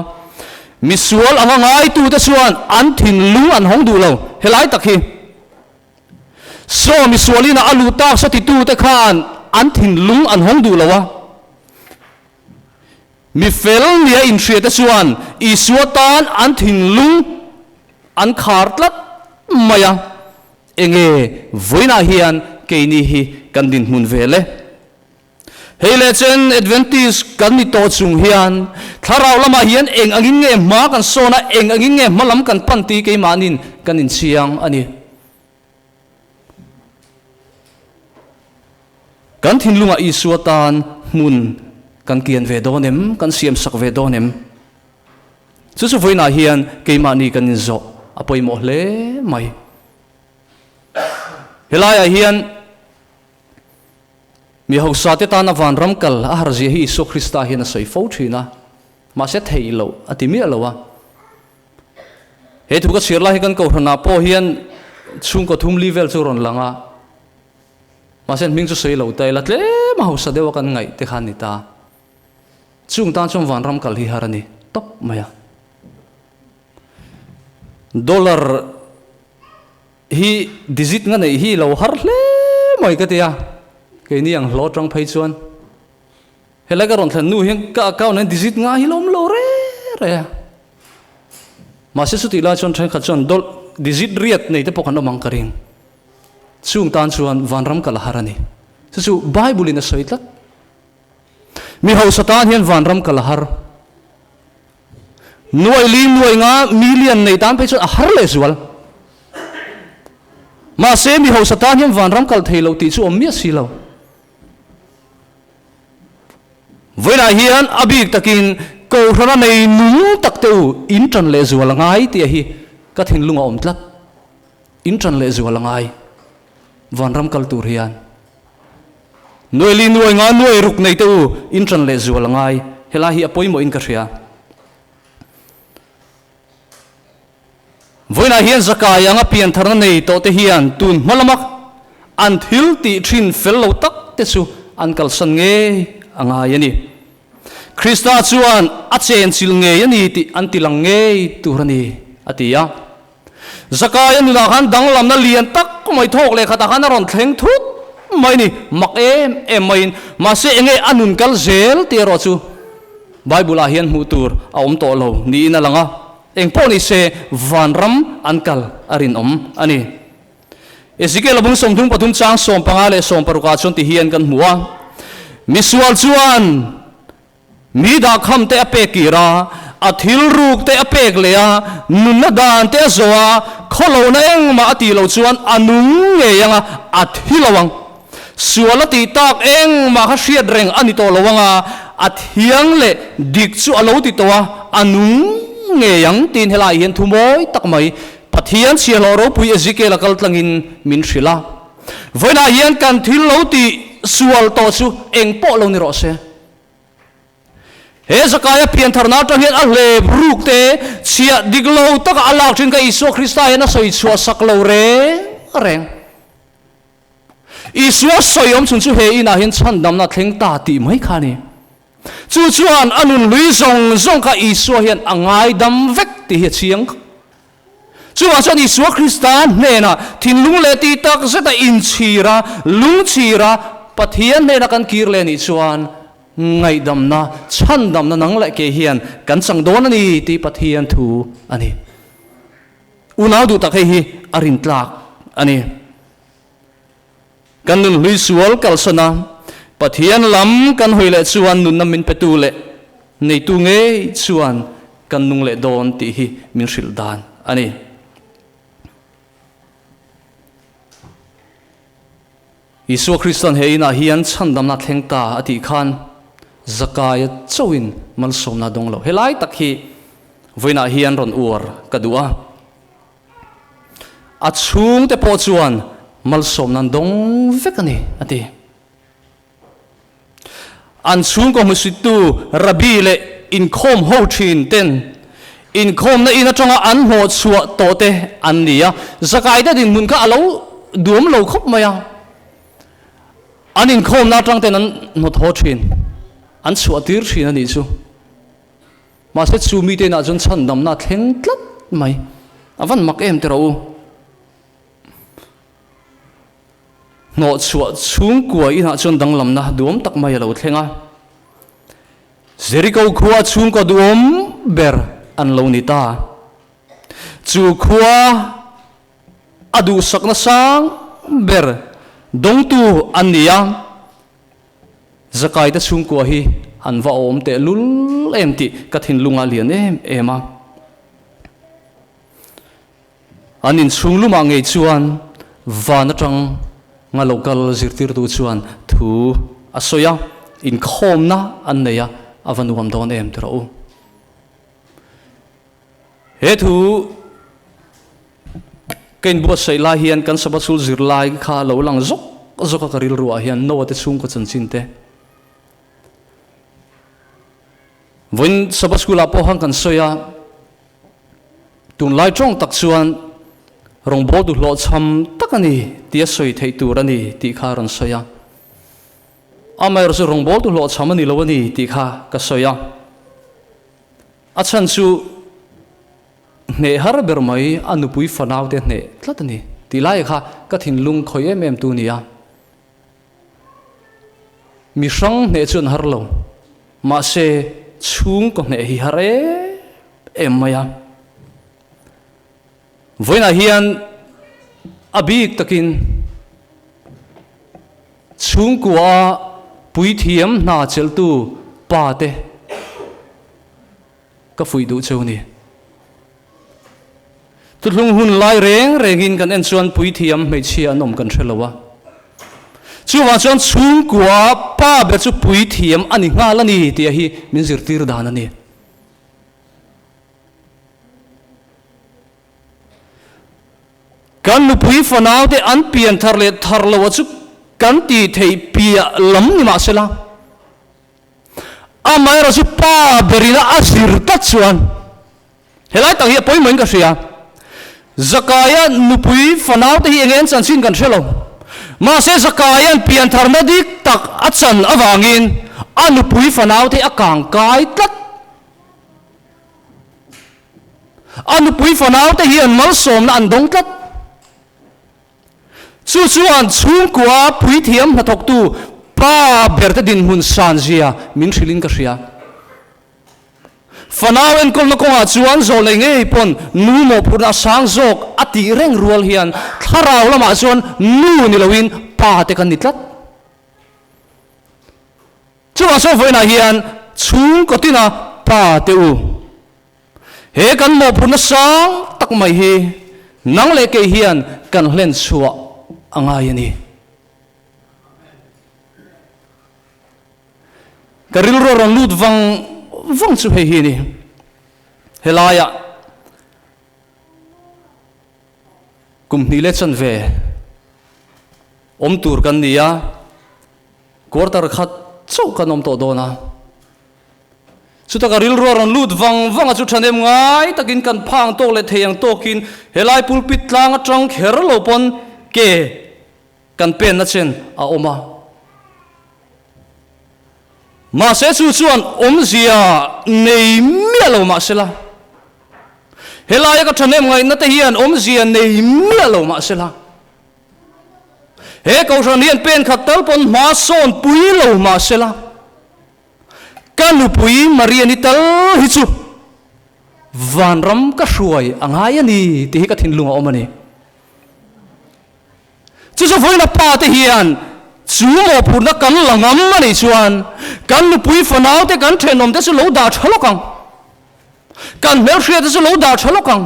[SPEAKER 2] Misual anga ngaitute chuan an thinlung an hawng duh lo. Helai tak hi Saw misualina a luh tak saw titute khan an thinlung an hawng duh lo a. Mi fel nia inhriate chuan Isua tan an thinlung an khar tlat mai a. Enge vawiinah hian keini hi kan dinhmun vel e? Hei leh chen Adventist kan ni tawh chung hian thlarau lamah hian eng angin nge hma kan sawn a, eng angin nge hma lam kan pan tih keimahnin kan inchiang a ni. Kan thinlungah Isua tan hmun kan kian ve dawn em? Kan siamsak ve dawn em? Chu chu vawiinah hian keimahni kan inzawh a pawimawh hle mai. Helaiah hian mi hausa te tana vanram kal a har zia hi Isua Krista hian a sawi fo thin a, mahse theih loh a ti miah lo a. He thu ka chhiar lai hi kan kohhranah pawh hian chhungkaw thum li vel chu rawn lang a, mahse an hming chu sawi lo ta ila tlem a hausa deuh a kan ngaih te khan ni ta. Chung tan chuan vanram kal hi har a ni tawp mai a. Dollar hi digit nga neih hi lo har hle mai ka ti a, keini ang hlawh atang phei chuan helai ka rawn thlen hnu hian ka account hian digit nga hi lo awm lo re re a. Mahse chutih lai chuan thenkhat chuan digit riat nei te pawh kan awm ang ka ring. Chung tan chuan vanram kal a har a ni. Chu chu Bible in a sawi tlat. Mi hausa tan hian vanram kal a har. Nuai li nuai nga million nei tan phei chuan a har leh zual. Mahse mi hausa tan hian vanram kal thei lo tih chu awm miah si lo. Vawiinah hian a bik takin Kohhrana nei nung tak te u in tan leh zual a ngai tih a hi ka thinlung a awm tlat. In tan leh zual a ngai vanram kal tur hian. Nuai li nuai nga nuai ruk nei te u in tan leh zual a ngai. Helai hi a pawimawh in ka hria. Vawiinah hian Zakai anga piantharna nei tawh te hian tun hma lama an thil tih thin fel lo tak te chu an kalsan ngei a ngai a ni. Krista chuan a chenchilh ngei a ni tih an ti lang ngei tur a ni, a ti a. Zakai a nunah khan danglamna lian tak mai thawk leh khatah khan a rawn thleng thut mai a ni, mak em em maiin. Mahse enge a nun kal zel tih erawh chu Bible-ah hian hmuh tur a awm tawh lo niin a lang a. Eng pawh ni se, vanram an kal a rinawm a ni. Ezekiel a bung 33 chang 15 leh 16 ah chuan ti hian kan hmu a, Misual chuan mi dahkham te a pek kir a, a thil ruk te a pek leh a, nunna dan te a zawh a, khawlohna engmah a tih loh chuan a nung ngei ang a, a thi lo ang. Sual a tih tak engmah kha hriat reng a ni tawh lo ang a, a thiang leh dik chu a lo ti tawh a, a nung ngei ang tiin helaiah hian thu mawi tak mai Pathian chhiahhlawh ropui Ezekiel a kal tlangin min hrilh a. Vawiinah hian kan thil lo tih sual tawh chu eng pawh lo ni rawh se. He Zakaia piantharna atang hian a hlep ruk te chhiah dik lo taka a lak thin kha Isua Krista hian a sawi chhuah sak lo reng reng. Isua sawi awm chhun chu he inah hian chhandamna thleng ta tih mai kha a ni. Chu chuan a nun hlui zawng zawng kha Isua hian a ngaidam vek tih hi a chiang. Chuvang chuan Isua Krista hnenah thinlung leh tih tak zeta inchhir a, lungchhir a, Pathian hnena kan kir leh nih chuan ngaihdamna, chhandamna nang leh kei hian kan chang dawn a ni tih Pathian thu a ni. Unau duh tak hei hi a rintlak a ni. Kan nun hlui sual kalsan a, Pathian lam kan hawi leh chuan nunna min petu leh neitu ngei chuan kan nung leh dawn tih hi min hrilh dan a ni. Isua Krista'n he inah hian chhandamna thleng ta a tih khan Zakaia chauhin malsawmna a dawng lo. Helai tak hi vawiinah hian rawn uar ka duh a. A chhungte pawh chuan malsawmna an dawng vek a ni, a ti. An chhungkaw hmusittu Rabbi leh inkhawm ho thin ten inkhawmna in atanga an hlawh chhuah tawh te an ni a, Zakaite dinhmun kha a lo duam lo khawp mai a. An inkhawmna atang ten an hnawt haw thin, an chhuah tir thin a nih chu. Mahse chu mite inah chuan chhandamna a thleng tlat mai. A van mak em tiraw u. Hnawhchhuah chhungkua inah chuan danglamna duam tak mai a lo thleng a. Jeriko khua chhungkaw duhawm ber an lo ni ta. Chu khua a duhsakna sang ber dawngtu an ni a. Zakaite chhungkua hi an va awm teh lul em tih ka thinlung a lian em em a. An inchhung lumah ngei chuan van atang nga local zirtirtu chuan thu a sawi a, inkhawmna an nei a, a va nuam dawn em ti rawh u. He thu ka inbuatsaih lai hian kan Sabbath School zirlai kha lo lang zawk zawk a ka rilruah hian Noah te chhungkaw chanchin te. Vawiin Sabbath School ah pawh khan kan sawi a, tunlai tawng tak chuan rawngbâwl duhhlawhchham tak a ni tia sawi theih tur a ni tih kha a rawn sawi a. Amaherawhchu rawngbâwl duhhlawhchham a ni lo a ni tih kha ka sawi a. A chhan chu hneh har ber mai a nupui fanaute hneh tlat a ni tih lai kha ka thinlung khawih em em tu a ni a. Mi hrang hneh chu an har lo, mahse chhungkaw hneh hi har em em mai a. Vawiinah hian a bik takin chhungkua puithiam hna chelhtu pa te ka fuih duh cheu ni. Thuthlung hun lai reng rengin kan en chuan puithiam hmeichhia an awm kan hre lo a. Chuvang chuan chhungkua pa ber chu puithiam a ni nghal a ni tih hi min zirtir dan a ni. Kan nupui fanaute an pian thar leh thar lo a chu kan tih theih piah lam ni mahsela, amaherawh chu pa berina a zir tlat chuan helai tak hi a pawimawhin ka hria. Zakaia nupui fanaute hi enge an chanchin kan hre lo. Mahse Zakaia'n pian tharna dik tak a chan avangin a nupui fanaute a kangkai tlat. A nupui fanaute hian malsawmna an dawng tlat. Chu chuan chhungkua puithiam hnathawktu pa berte dinhmun sanzia min hrilhin ka hria. Fanau enkawlna kawngah chuan zawlnei ngei pawn nu mawhphurhna a sang zawk a tih reng rual hian thlarau lamah chuan nu ni loin pa te kan ni tlat. Chuvang chuan vawiinah hian chhungkaw tina pa te u, he kan mawhphurhna sang tak mai hi nang leh kei hian kan hlen chhuah a ngai a ni. Ka rilru a rawn lut vang vang chu hei hi a ni. Helaiah kum hnih leh chanve awm tur kan ni a. Quarter khat chauh kan awm tawh dawn a. Chuta ka rilru a rawn lut vang vang a chu thahnem ngai takin kan phang tawk leh thei ang tawkin helai pulpit tlang atang kher lo pawn ke kan penna chen a awm a. Mahse chu chuan awmzia nei miah lo mahsela helaia ka thahnem ngaihna te hian awmzia nei miah lo mahsela He Kohhran hian pen khat tal pawn hma sawn pui lo mah sela, ka nupui Maria ni tal hi chu vanram ka hruai a ngai a ni tih hi ka thinlung a awm a ni. Chu chu vawiin a pa te hian chu mawhphurhna kan la ngam a nih chuan kan nupui fanau te kan thenawm te chu lo dah tha lawk ang. Kan hmelhriat te chu lo dah tha lawk ang.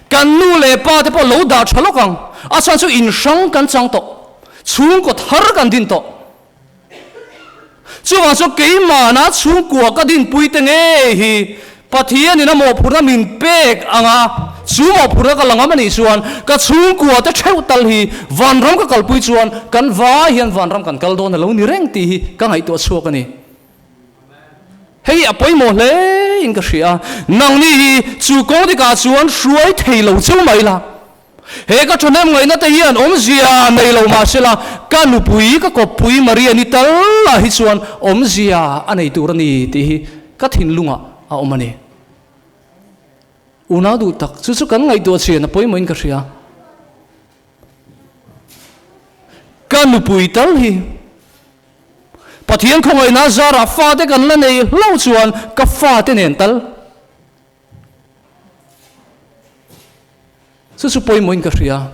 [SPEAKER 2] Kan nu leh pa te pawh lo dah tha lawk ang. A chhan chu in hrang kan chang tawh. Chhungkaw thar kan din tawh. Chuvang chu keimahna chhungkua ka dinpui te ngei hi Pathianin a mawhphurhna min pek ang a, chu mawhphurhna ka la ngam a nih chuan ka chhungkua te theuh tal hi vanram ka kalpui chuan kan vai hian vanram kan kal dawn a lo ni reng tih hi ka ngaihtuah chhuak a ni. Hei a pawimawh hle in ka hria. Nangni hi chu kawng dikah chuan hruai thei lo cheu mai la. He ka thahnem ngaihna te hian awmzia nei lo mah sela, ka nupui ka kawppui Maria ni tal lah hi chuan awmzia a nei tur a ni tih hi ka thinlungah a awm a ni. Unau duh tak, chu chu kan ngaihtuah chian a pawimawh in ka hria. Ka nupui tal hi Pathian khawngaihna zarah fate kan la nei hlauh chuan ka fate nen tal chu chu pawimawhin ka hria.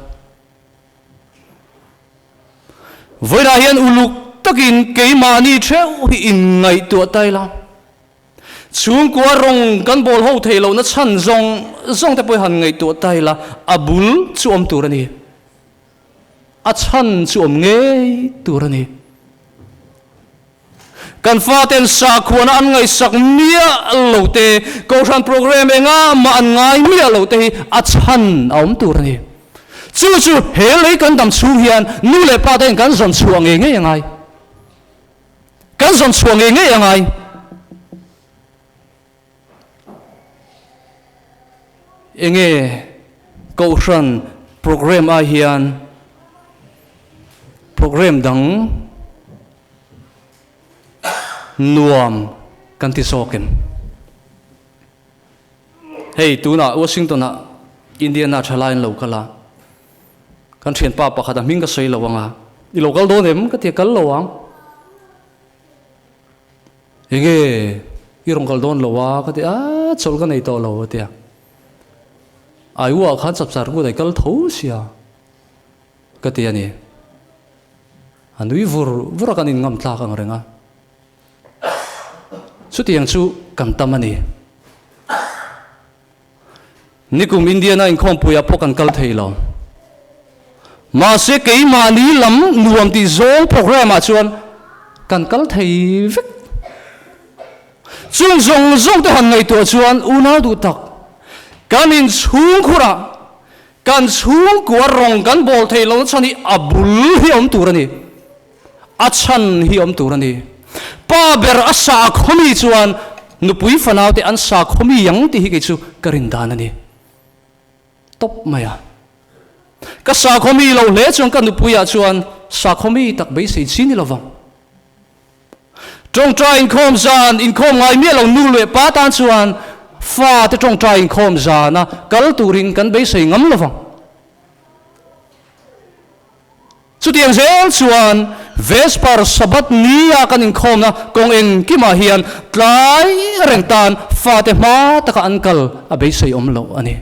[SPEAKER 2] Vawiinah hian uluk takin keimahni theuh hi inngaihtuah ta ila. Chhungkua rawng kan bawl ho thei lohna chhan zawng zawng te pawh hi han ngaihtuah ta ila, a bul chu awm tur a ni. A chhan chu awm ngei tur a ni. Kan faten sakhuana an ngaihsak miah lo te, kohhran programme enga mah an ngai miah lo te hi a chhan a awm tur a ni. Chu chu he lei kan dam chhung hian nu leh pa te'n kan zawn chhuah ngei ngei a ngai. Kan zawn chhuah ngei ngei a ngai. Enge kohhran programme ah hian programme dang nuam kan ti zawk em? Hei tunah Washington ah Indiana thalai an lo kal a, kan thianpa pakhat a hming ka sawi lo anga, i lo kal dawn em? Ka ti a, kal lo ang. Enge i rawn kal dawn lo a? Ka ti a, chawlh ka nei tawh lo a ti a. Aiuah khan chapchar kut ai kal tho sia ka ti a ni. A nui vur vur a kan inngam tlak ang reng a. Chutiang chu kan tam a ni. Nikum Indiana inkhawmpuiah pawh kan kal thei lo. Mahse keimahni lam nuam tih zawng programme ah chuan kan kal thei vek. Chung zawng zawng te han ngaihtuah chuan unau duh tak kan inchhungkhurah kan chhungkua rawng kan bawl thei lo chhan hi a bul hi awm tur a ni. A chhan hi awm tur a ni. Pa ber a sakhawmi chuan nupui fanaute an sakhawmi ang tih hi kei chu ka rin dan a ni. Tawp mai a. Ka sakhawmi lo hle chuan ka nupuiah chuan sakhawmi tak beisei chi ni lovang. Tawngtai inkhawm zan inkhawm ngai miah lo nu leh pa tan chuan fate tawngtai inkhawm zana kal turin kan beisei ngam lovang. Chutiang zel chuan Vesper Sabbath nia kan inkhawmna kawng engkimah hian tlai reng tan fate hma taka an kal a beisei awm loh a ni.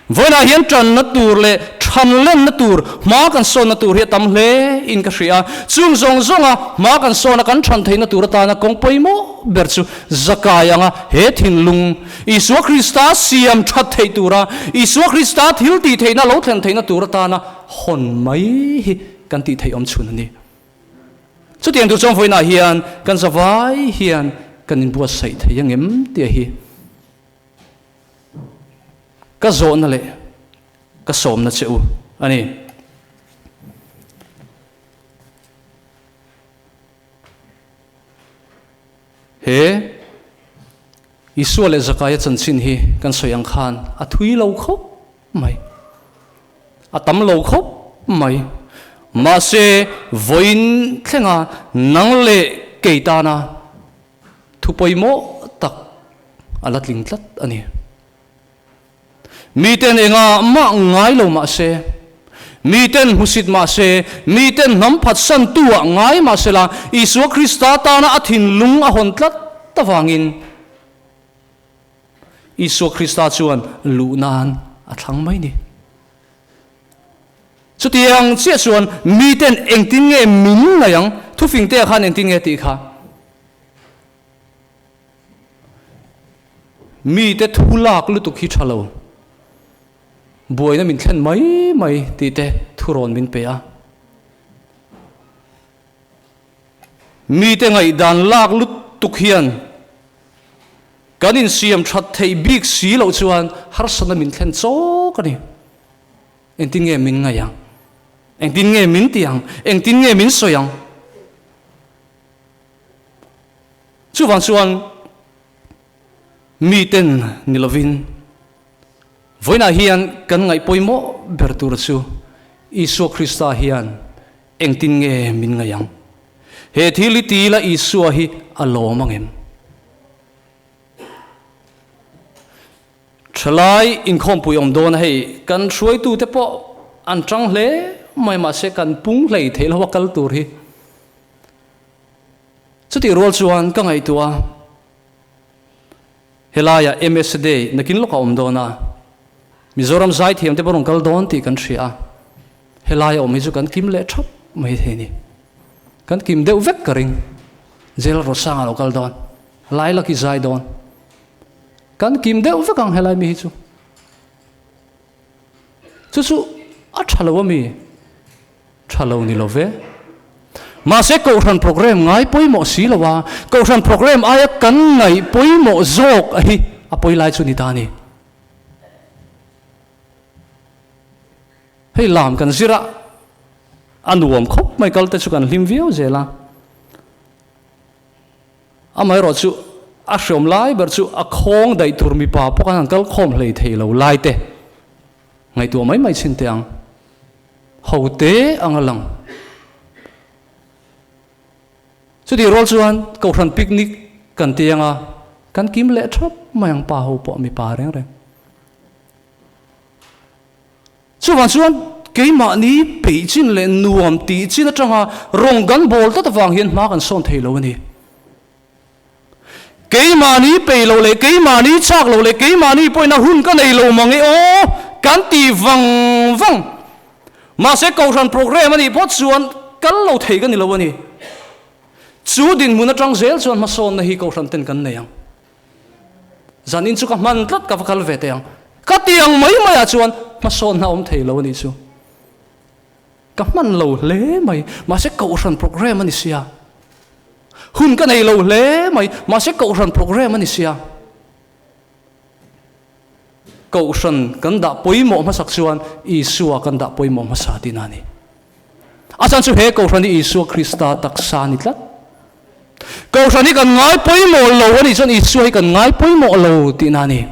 [SPEAKER 2] Vawiinah hian tanna tur leh thanlenna tur, hma kan sawnna tur hi a tam hle in ka hria a. Chung zawng zawnga hma kan sawna kan than theihna tur atana kawng pawimawh ber chu zakai anga he thinlung Isua Krista siam that theih tura Isua Krista thil tih theihna lo thlen theihna tur atana hawn mai hi kan tih theih awm chhun a ni. Chutiang tur chuan vawiinah hian kan zavai hian kan inbuatsaih thei angem tih hi ka zawhna leh ka sawmna che u a ni. He Isua leh Zakaia chanchin hi kan sawi ang khan a thui lo khawp mai, a tam lo khawp mai. Mahse, vawiin thlenga nang leh kei tana thu pawimawh tak a la tling tlat a ni. Miten engah mah ngai lo mah se, miten hmusit mah se, miten hnam phatsan tu ah ngai mah sela, Isua Krista tana a thinlung a hawn tlat avangin Isua Krista chuan luh nan a thlang mai ni. Chutiang chiah chuan miten engtin nge min ngaih ang? Thufingte ah khan engtin nge tih kha? Mite thu lak lutuk hi tha lo, buaina min thlen mai mai tih te thurawn min pe a. Mite ngaihdan lak lutuk hian kan insiam that theih bik si loh chuan harsatna min thlen chawk a ni. Engtin nge min ngaih ang? Engtin nge min tih ang? Engtin nge min sawi ang? Chuvang chuan miten ni lovin vawiinah hian kan ngaih pawimawh ber tur chu Isua Krista hian engtin nge min ngaih ang? He thil hi ti ila Isua hi a lawm ang em? Thalai inkhawmpui awm dawn a hei kan hruaitute pawh an tang hle mai mahse kan pung hlei theih lo a kal tur hi. Chutih rual chuan ka ngaihtuah a, helaiah MS Day nakin lawk a awm dawn a, Mizoram zaithiam te pawh rawn kal dawn tih kan hria a, helaia awm hi chu kan kim leh thap mai thei a ni. Kan kim deuh vek ka ring, Jail Rosanga a lo kal dawn, Lailaki zai dawn, kan kim deuh vek ang helai mi hi chu. Chu chu a tha lo a mi? Tha lo ni lo ve. Mahse kohhran program ngai pawimawh si lo a, kohhran program aia kan ngaih pawimawh zawk a hi a pawi lai chu ni ta a ni. Hei lam kan zir a, a nuam khawp mai kal te chu kan hlim viau zel a. Amaherawh chu a hreawm lai ber chu a khawng daih tur mipa pawh kan han kal khawm hlei thei lo lai te ngaihtuah mai mai chhin teh ang. Ho te ang a lang. Chutih rual chuan Kohhran picnic kan ti ang a, kan kim leh thap mai ang pa ho pawh mipa reng reng. Chuvang chuan keimahni peih chin leh nuam tih chin atanga rawng kan bawl tlat avang hian hma kan sawn thei lo a ni. Keimahni peih lo leh keimahni chak lo leh keimahni pawhin a hun ka nei lo mang e aw kan ti vang vang. Mahse Kohhran program a nih phawt chuan kal lo thei ka ni lo a ni. Chu dinhmun atang zel chuan hmasawnna hi Kohhran ten kan nei ang. Zanin chu ka hman tlat ka va kal ve teh ang. Ka ti ang mai mai ah chuan hmasawnna awm thei lo a nih chu. Ka hman lo hle mai, mahse Kohhran program a ni sia. Hun ka nei lo hle mai, mahse Kohhran program a ni sia. Kohhran kan dah pawimawh hmasak chuan Isua kan dah pawimawh hmasa tihna a ni. A chhan chu he Kohhran hi Isua Krista taksa a ni tlat. Kohhran hi kan ngai pawimawh lo a nih chuan Isua hi kan ngai pawimawh lo tihna a ni.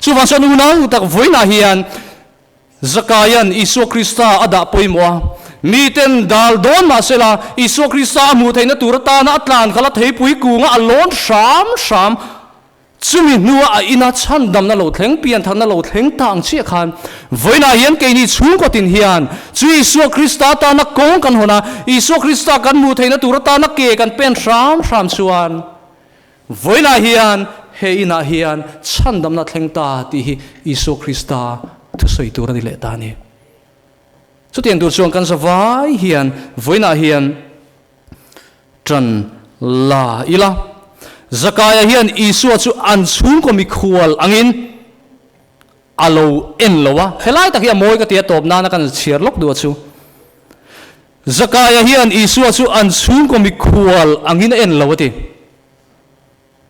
[SPEAKER 2] Chuvang chuan unau tak vawiinah hian Zakaia'n Isua Krista a dah pawimawh a, miten dal dawn mah sela Isua Krista a hmuh theihna tur atana a tlan khalh a theipui kunga a lawn hram hram. Chumi hnua a ina chhandamna lo thleng, piantharna lo thleng ta ang chiah khan, vawiinah hian keini chhungkaw tin hian chu Isua Krista atana kawng kan hawn a, Isua Krista kan hmuh theihna tur atana ke kan pen hram hram chuan, vawiinah hian he inah hian chhandamna thleng ta tih hi Isua Krista thusawi tur a ni leh ta a ni. Chutiang tur chuan kan zavai hian vawiinah hian Ṭan la ila. Zakaia hian Isua chu an chhungkaw mikhual angin a lo en lo a. Helai tak hi a mawi ka ti a, tawp nana kan chhiar lawk duh a chu. Zakaia hian Isua chu an chhungkaw mikhual angin a en lo a ti.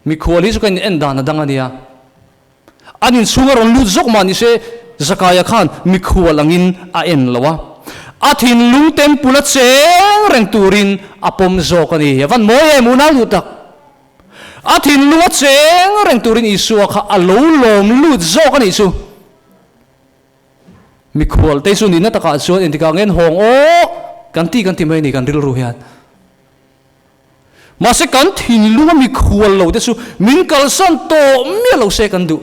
[SPEAKER 2] Mikhual hi chu ka in en dan a dang a nia. An inchhung a rawn lut zawk mah ni se, Zakaia khan mikhual angin a en lo a. A thinlung temple a cheng reng turin a pawm zawk a ni. A van mawi em unau duh tak. A thinlung a cheng reng turin Isua kha a lo lawm lut zawk a nih chu. Mikhual te chu nihna takah chuan engtikah nge an hawng aw kan ti kan ti mai a ni kan rilru hian. Mahse kan thinlunga mikhual lo te chu min kalsan tawh miah lo se kan duh.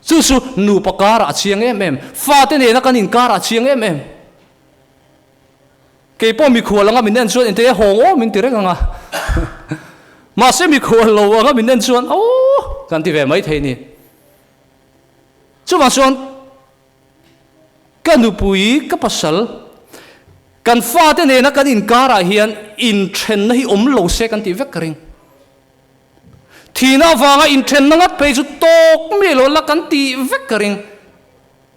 [SPEAKER 2] Chu chu nupa karah a chiang em em, fate nena kan inkarah a chiang em em. Kei pawh mikhual anga min en chuan engte hawng aw min ti reng ang a. Mahse mikhual lo anga min en chuan aw kan ti ve mai thei ni. Chuvang chuan Ka nupui, ka pasal, kan fate nena kan inkarah hian inthenna hi awm lo se kan tih vek ka ring. Thihna avanga inthenna ngat phei chu tawk miah lo la kan tih vek ka ring.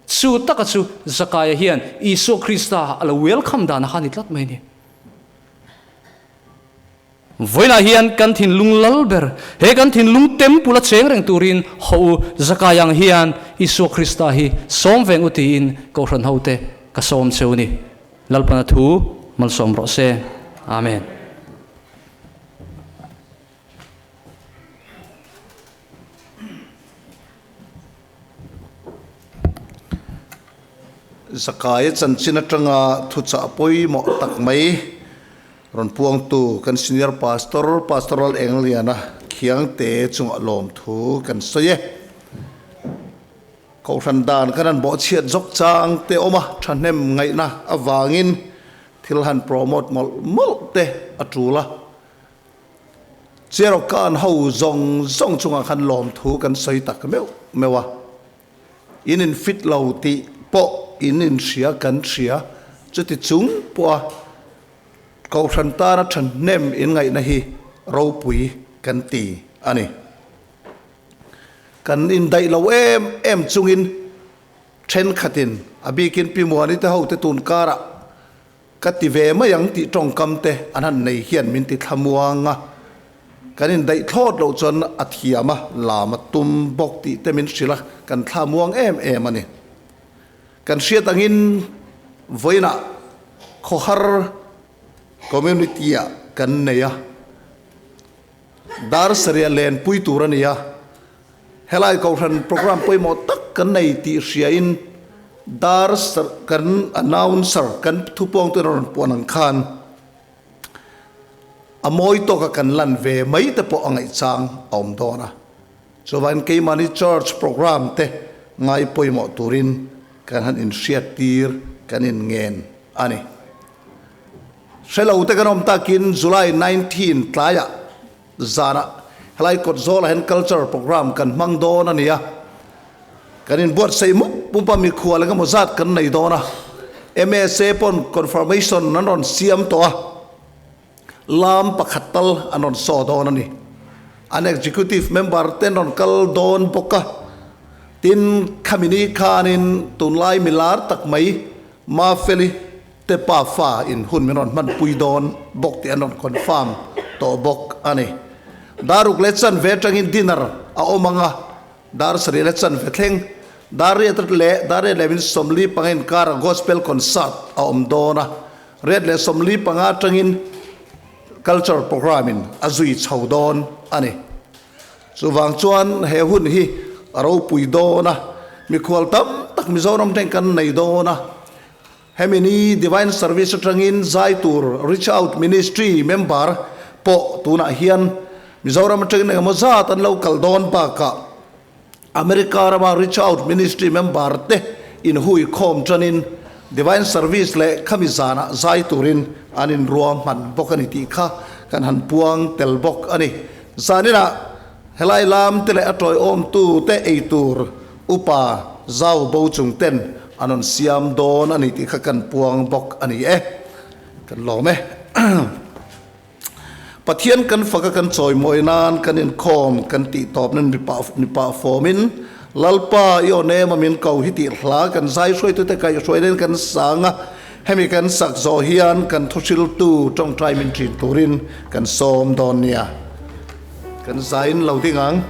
[SPEAKER 2] Chu taka chu Zakaia hian Isua Krista a lo welcome dan a kha ni tlat mai a ni. Vawiinah hian kan thinlung lal ber, he kan thinlung temple a cheng reng turin haw u Zakai ang hian Isua Krista hi sawm veng u tiin Kohhran hote ka sawm cheu ni. Lalpana thu malsawm rawh se. Amen.
[SPEAKER 3] Zakaia chanchin atanga thuchah pawimawh tak mai rawn puangtu kan Senior Pastor, Pastoral Engliana Khiangte chungah lawmthu kan sawi e. Kohhran dan kan han bawhchhiat zawk chang te awm a, thahnem ngaihna avangin thil han promote mawlh mawlh te a tul a. Cherokee ho zawng zawng chungah khan lawmthu kan sawi tak meuh meuh a, in in fit lo tih pawh in inhria kan hria, chuti chung pawha Kohhran tana thahnem in ngaihna hi ropui kan ti a ni. Kan indaih lo em em chungin thenkhatin a bikin Pi Muani te hote tun karah. Ka ti ve mai ang tih tawngkam te an han nei hian min ti thlamuang a, kan indaih thlawt loh chuan a thiam a, lam a tum bawk tih te min hrilh a, kan thlamuang em em a ni. Kan hriat angin vawiinah khawhar community-ah kan nei a, dar sarih a lenpui tur a ni a, Helai kohhran programme pawimawh tak kan nei tih hriain dar kan announcer kan thupawngte rawn puan ang khan a mawi tawka kan lan ve mai te pawh a ngaihchang a awm dawn a. Chuvangin keimahni church programme te ngai pawimawh turin kan han inhriattir kan inngen a ni. Hrelo te kan awm takin July 19 tlaiah Zanah helai kawt zawlah hian cultural programme kan hmang dawn a ni a, kan inbuatsaih mup mup a, mikhual eng emaw zat kan nei dawn a, MSA pawn confirmation an rawn siam tawh a, lam pakhat tal an rawn saw dawn a ni. An executive member te an rawn kal dawn bawk a, tin khami ni khanin tunlai milar tak mai Mafeli Te pa fa in hun min rawn hman pui dawn bawk tih an rawn confirm tawh bawk a ni. Dar ruk leh chanve atangin dinner a awm ang a, dar sarih leh chanve thleng, dar riat leh dar riat leh min 45 inkara gospel concert a awm dawn a, riat leh 45 atangin cultural programme in a zui chho dawn a ni. Chuvang chuan he hun hi a ropui dawn a, mikhual tam tak Mizoram thleng kan nei dawn a, Hemi ni Divine Service atangin zai tur Reach Out Ministry member pawh tunah hian Mizoram atangin engemaw zat an lo kal dawn bakah America rama Reach Out Ministry member te inhui khawm tanin Divine Service leh khami zanah zai turin an inruahman bawk a ni tih kha kan han puang tel bawk a ni. Zaninah helai lam te leh a tawiawmtu te ei tur Upa zau bo chung ten an rawn siam dawn a ni tih kha kan puang bawk a ni e. Kan lawm e. Pathian kan faka kan chawimawi nan kan inkhawm kan tih tawp nan mipa fawmin Lalpa i aw nem a min ko hi tih hla kan zai hruaitute kaihhruai nen kan sang a, hemi kan sak zawh hian kan thuhriltu tawngtai min thin turin kan sawm dawn nia. Kan zaiin lo ding ang.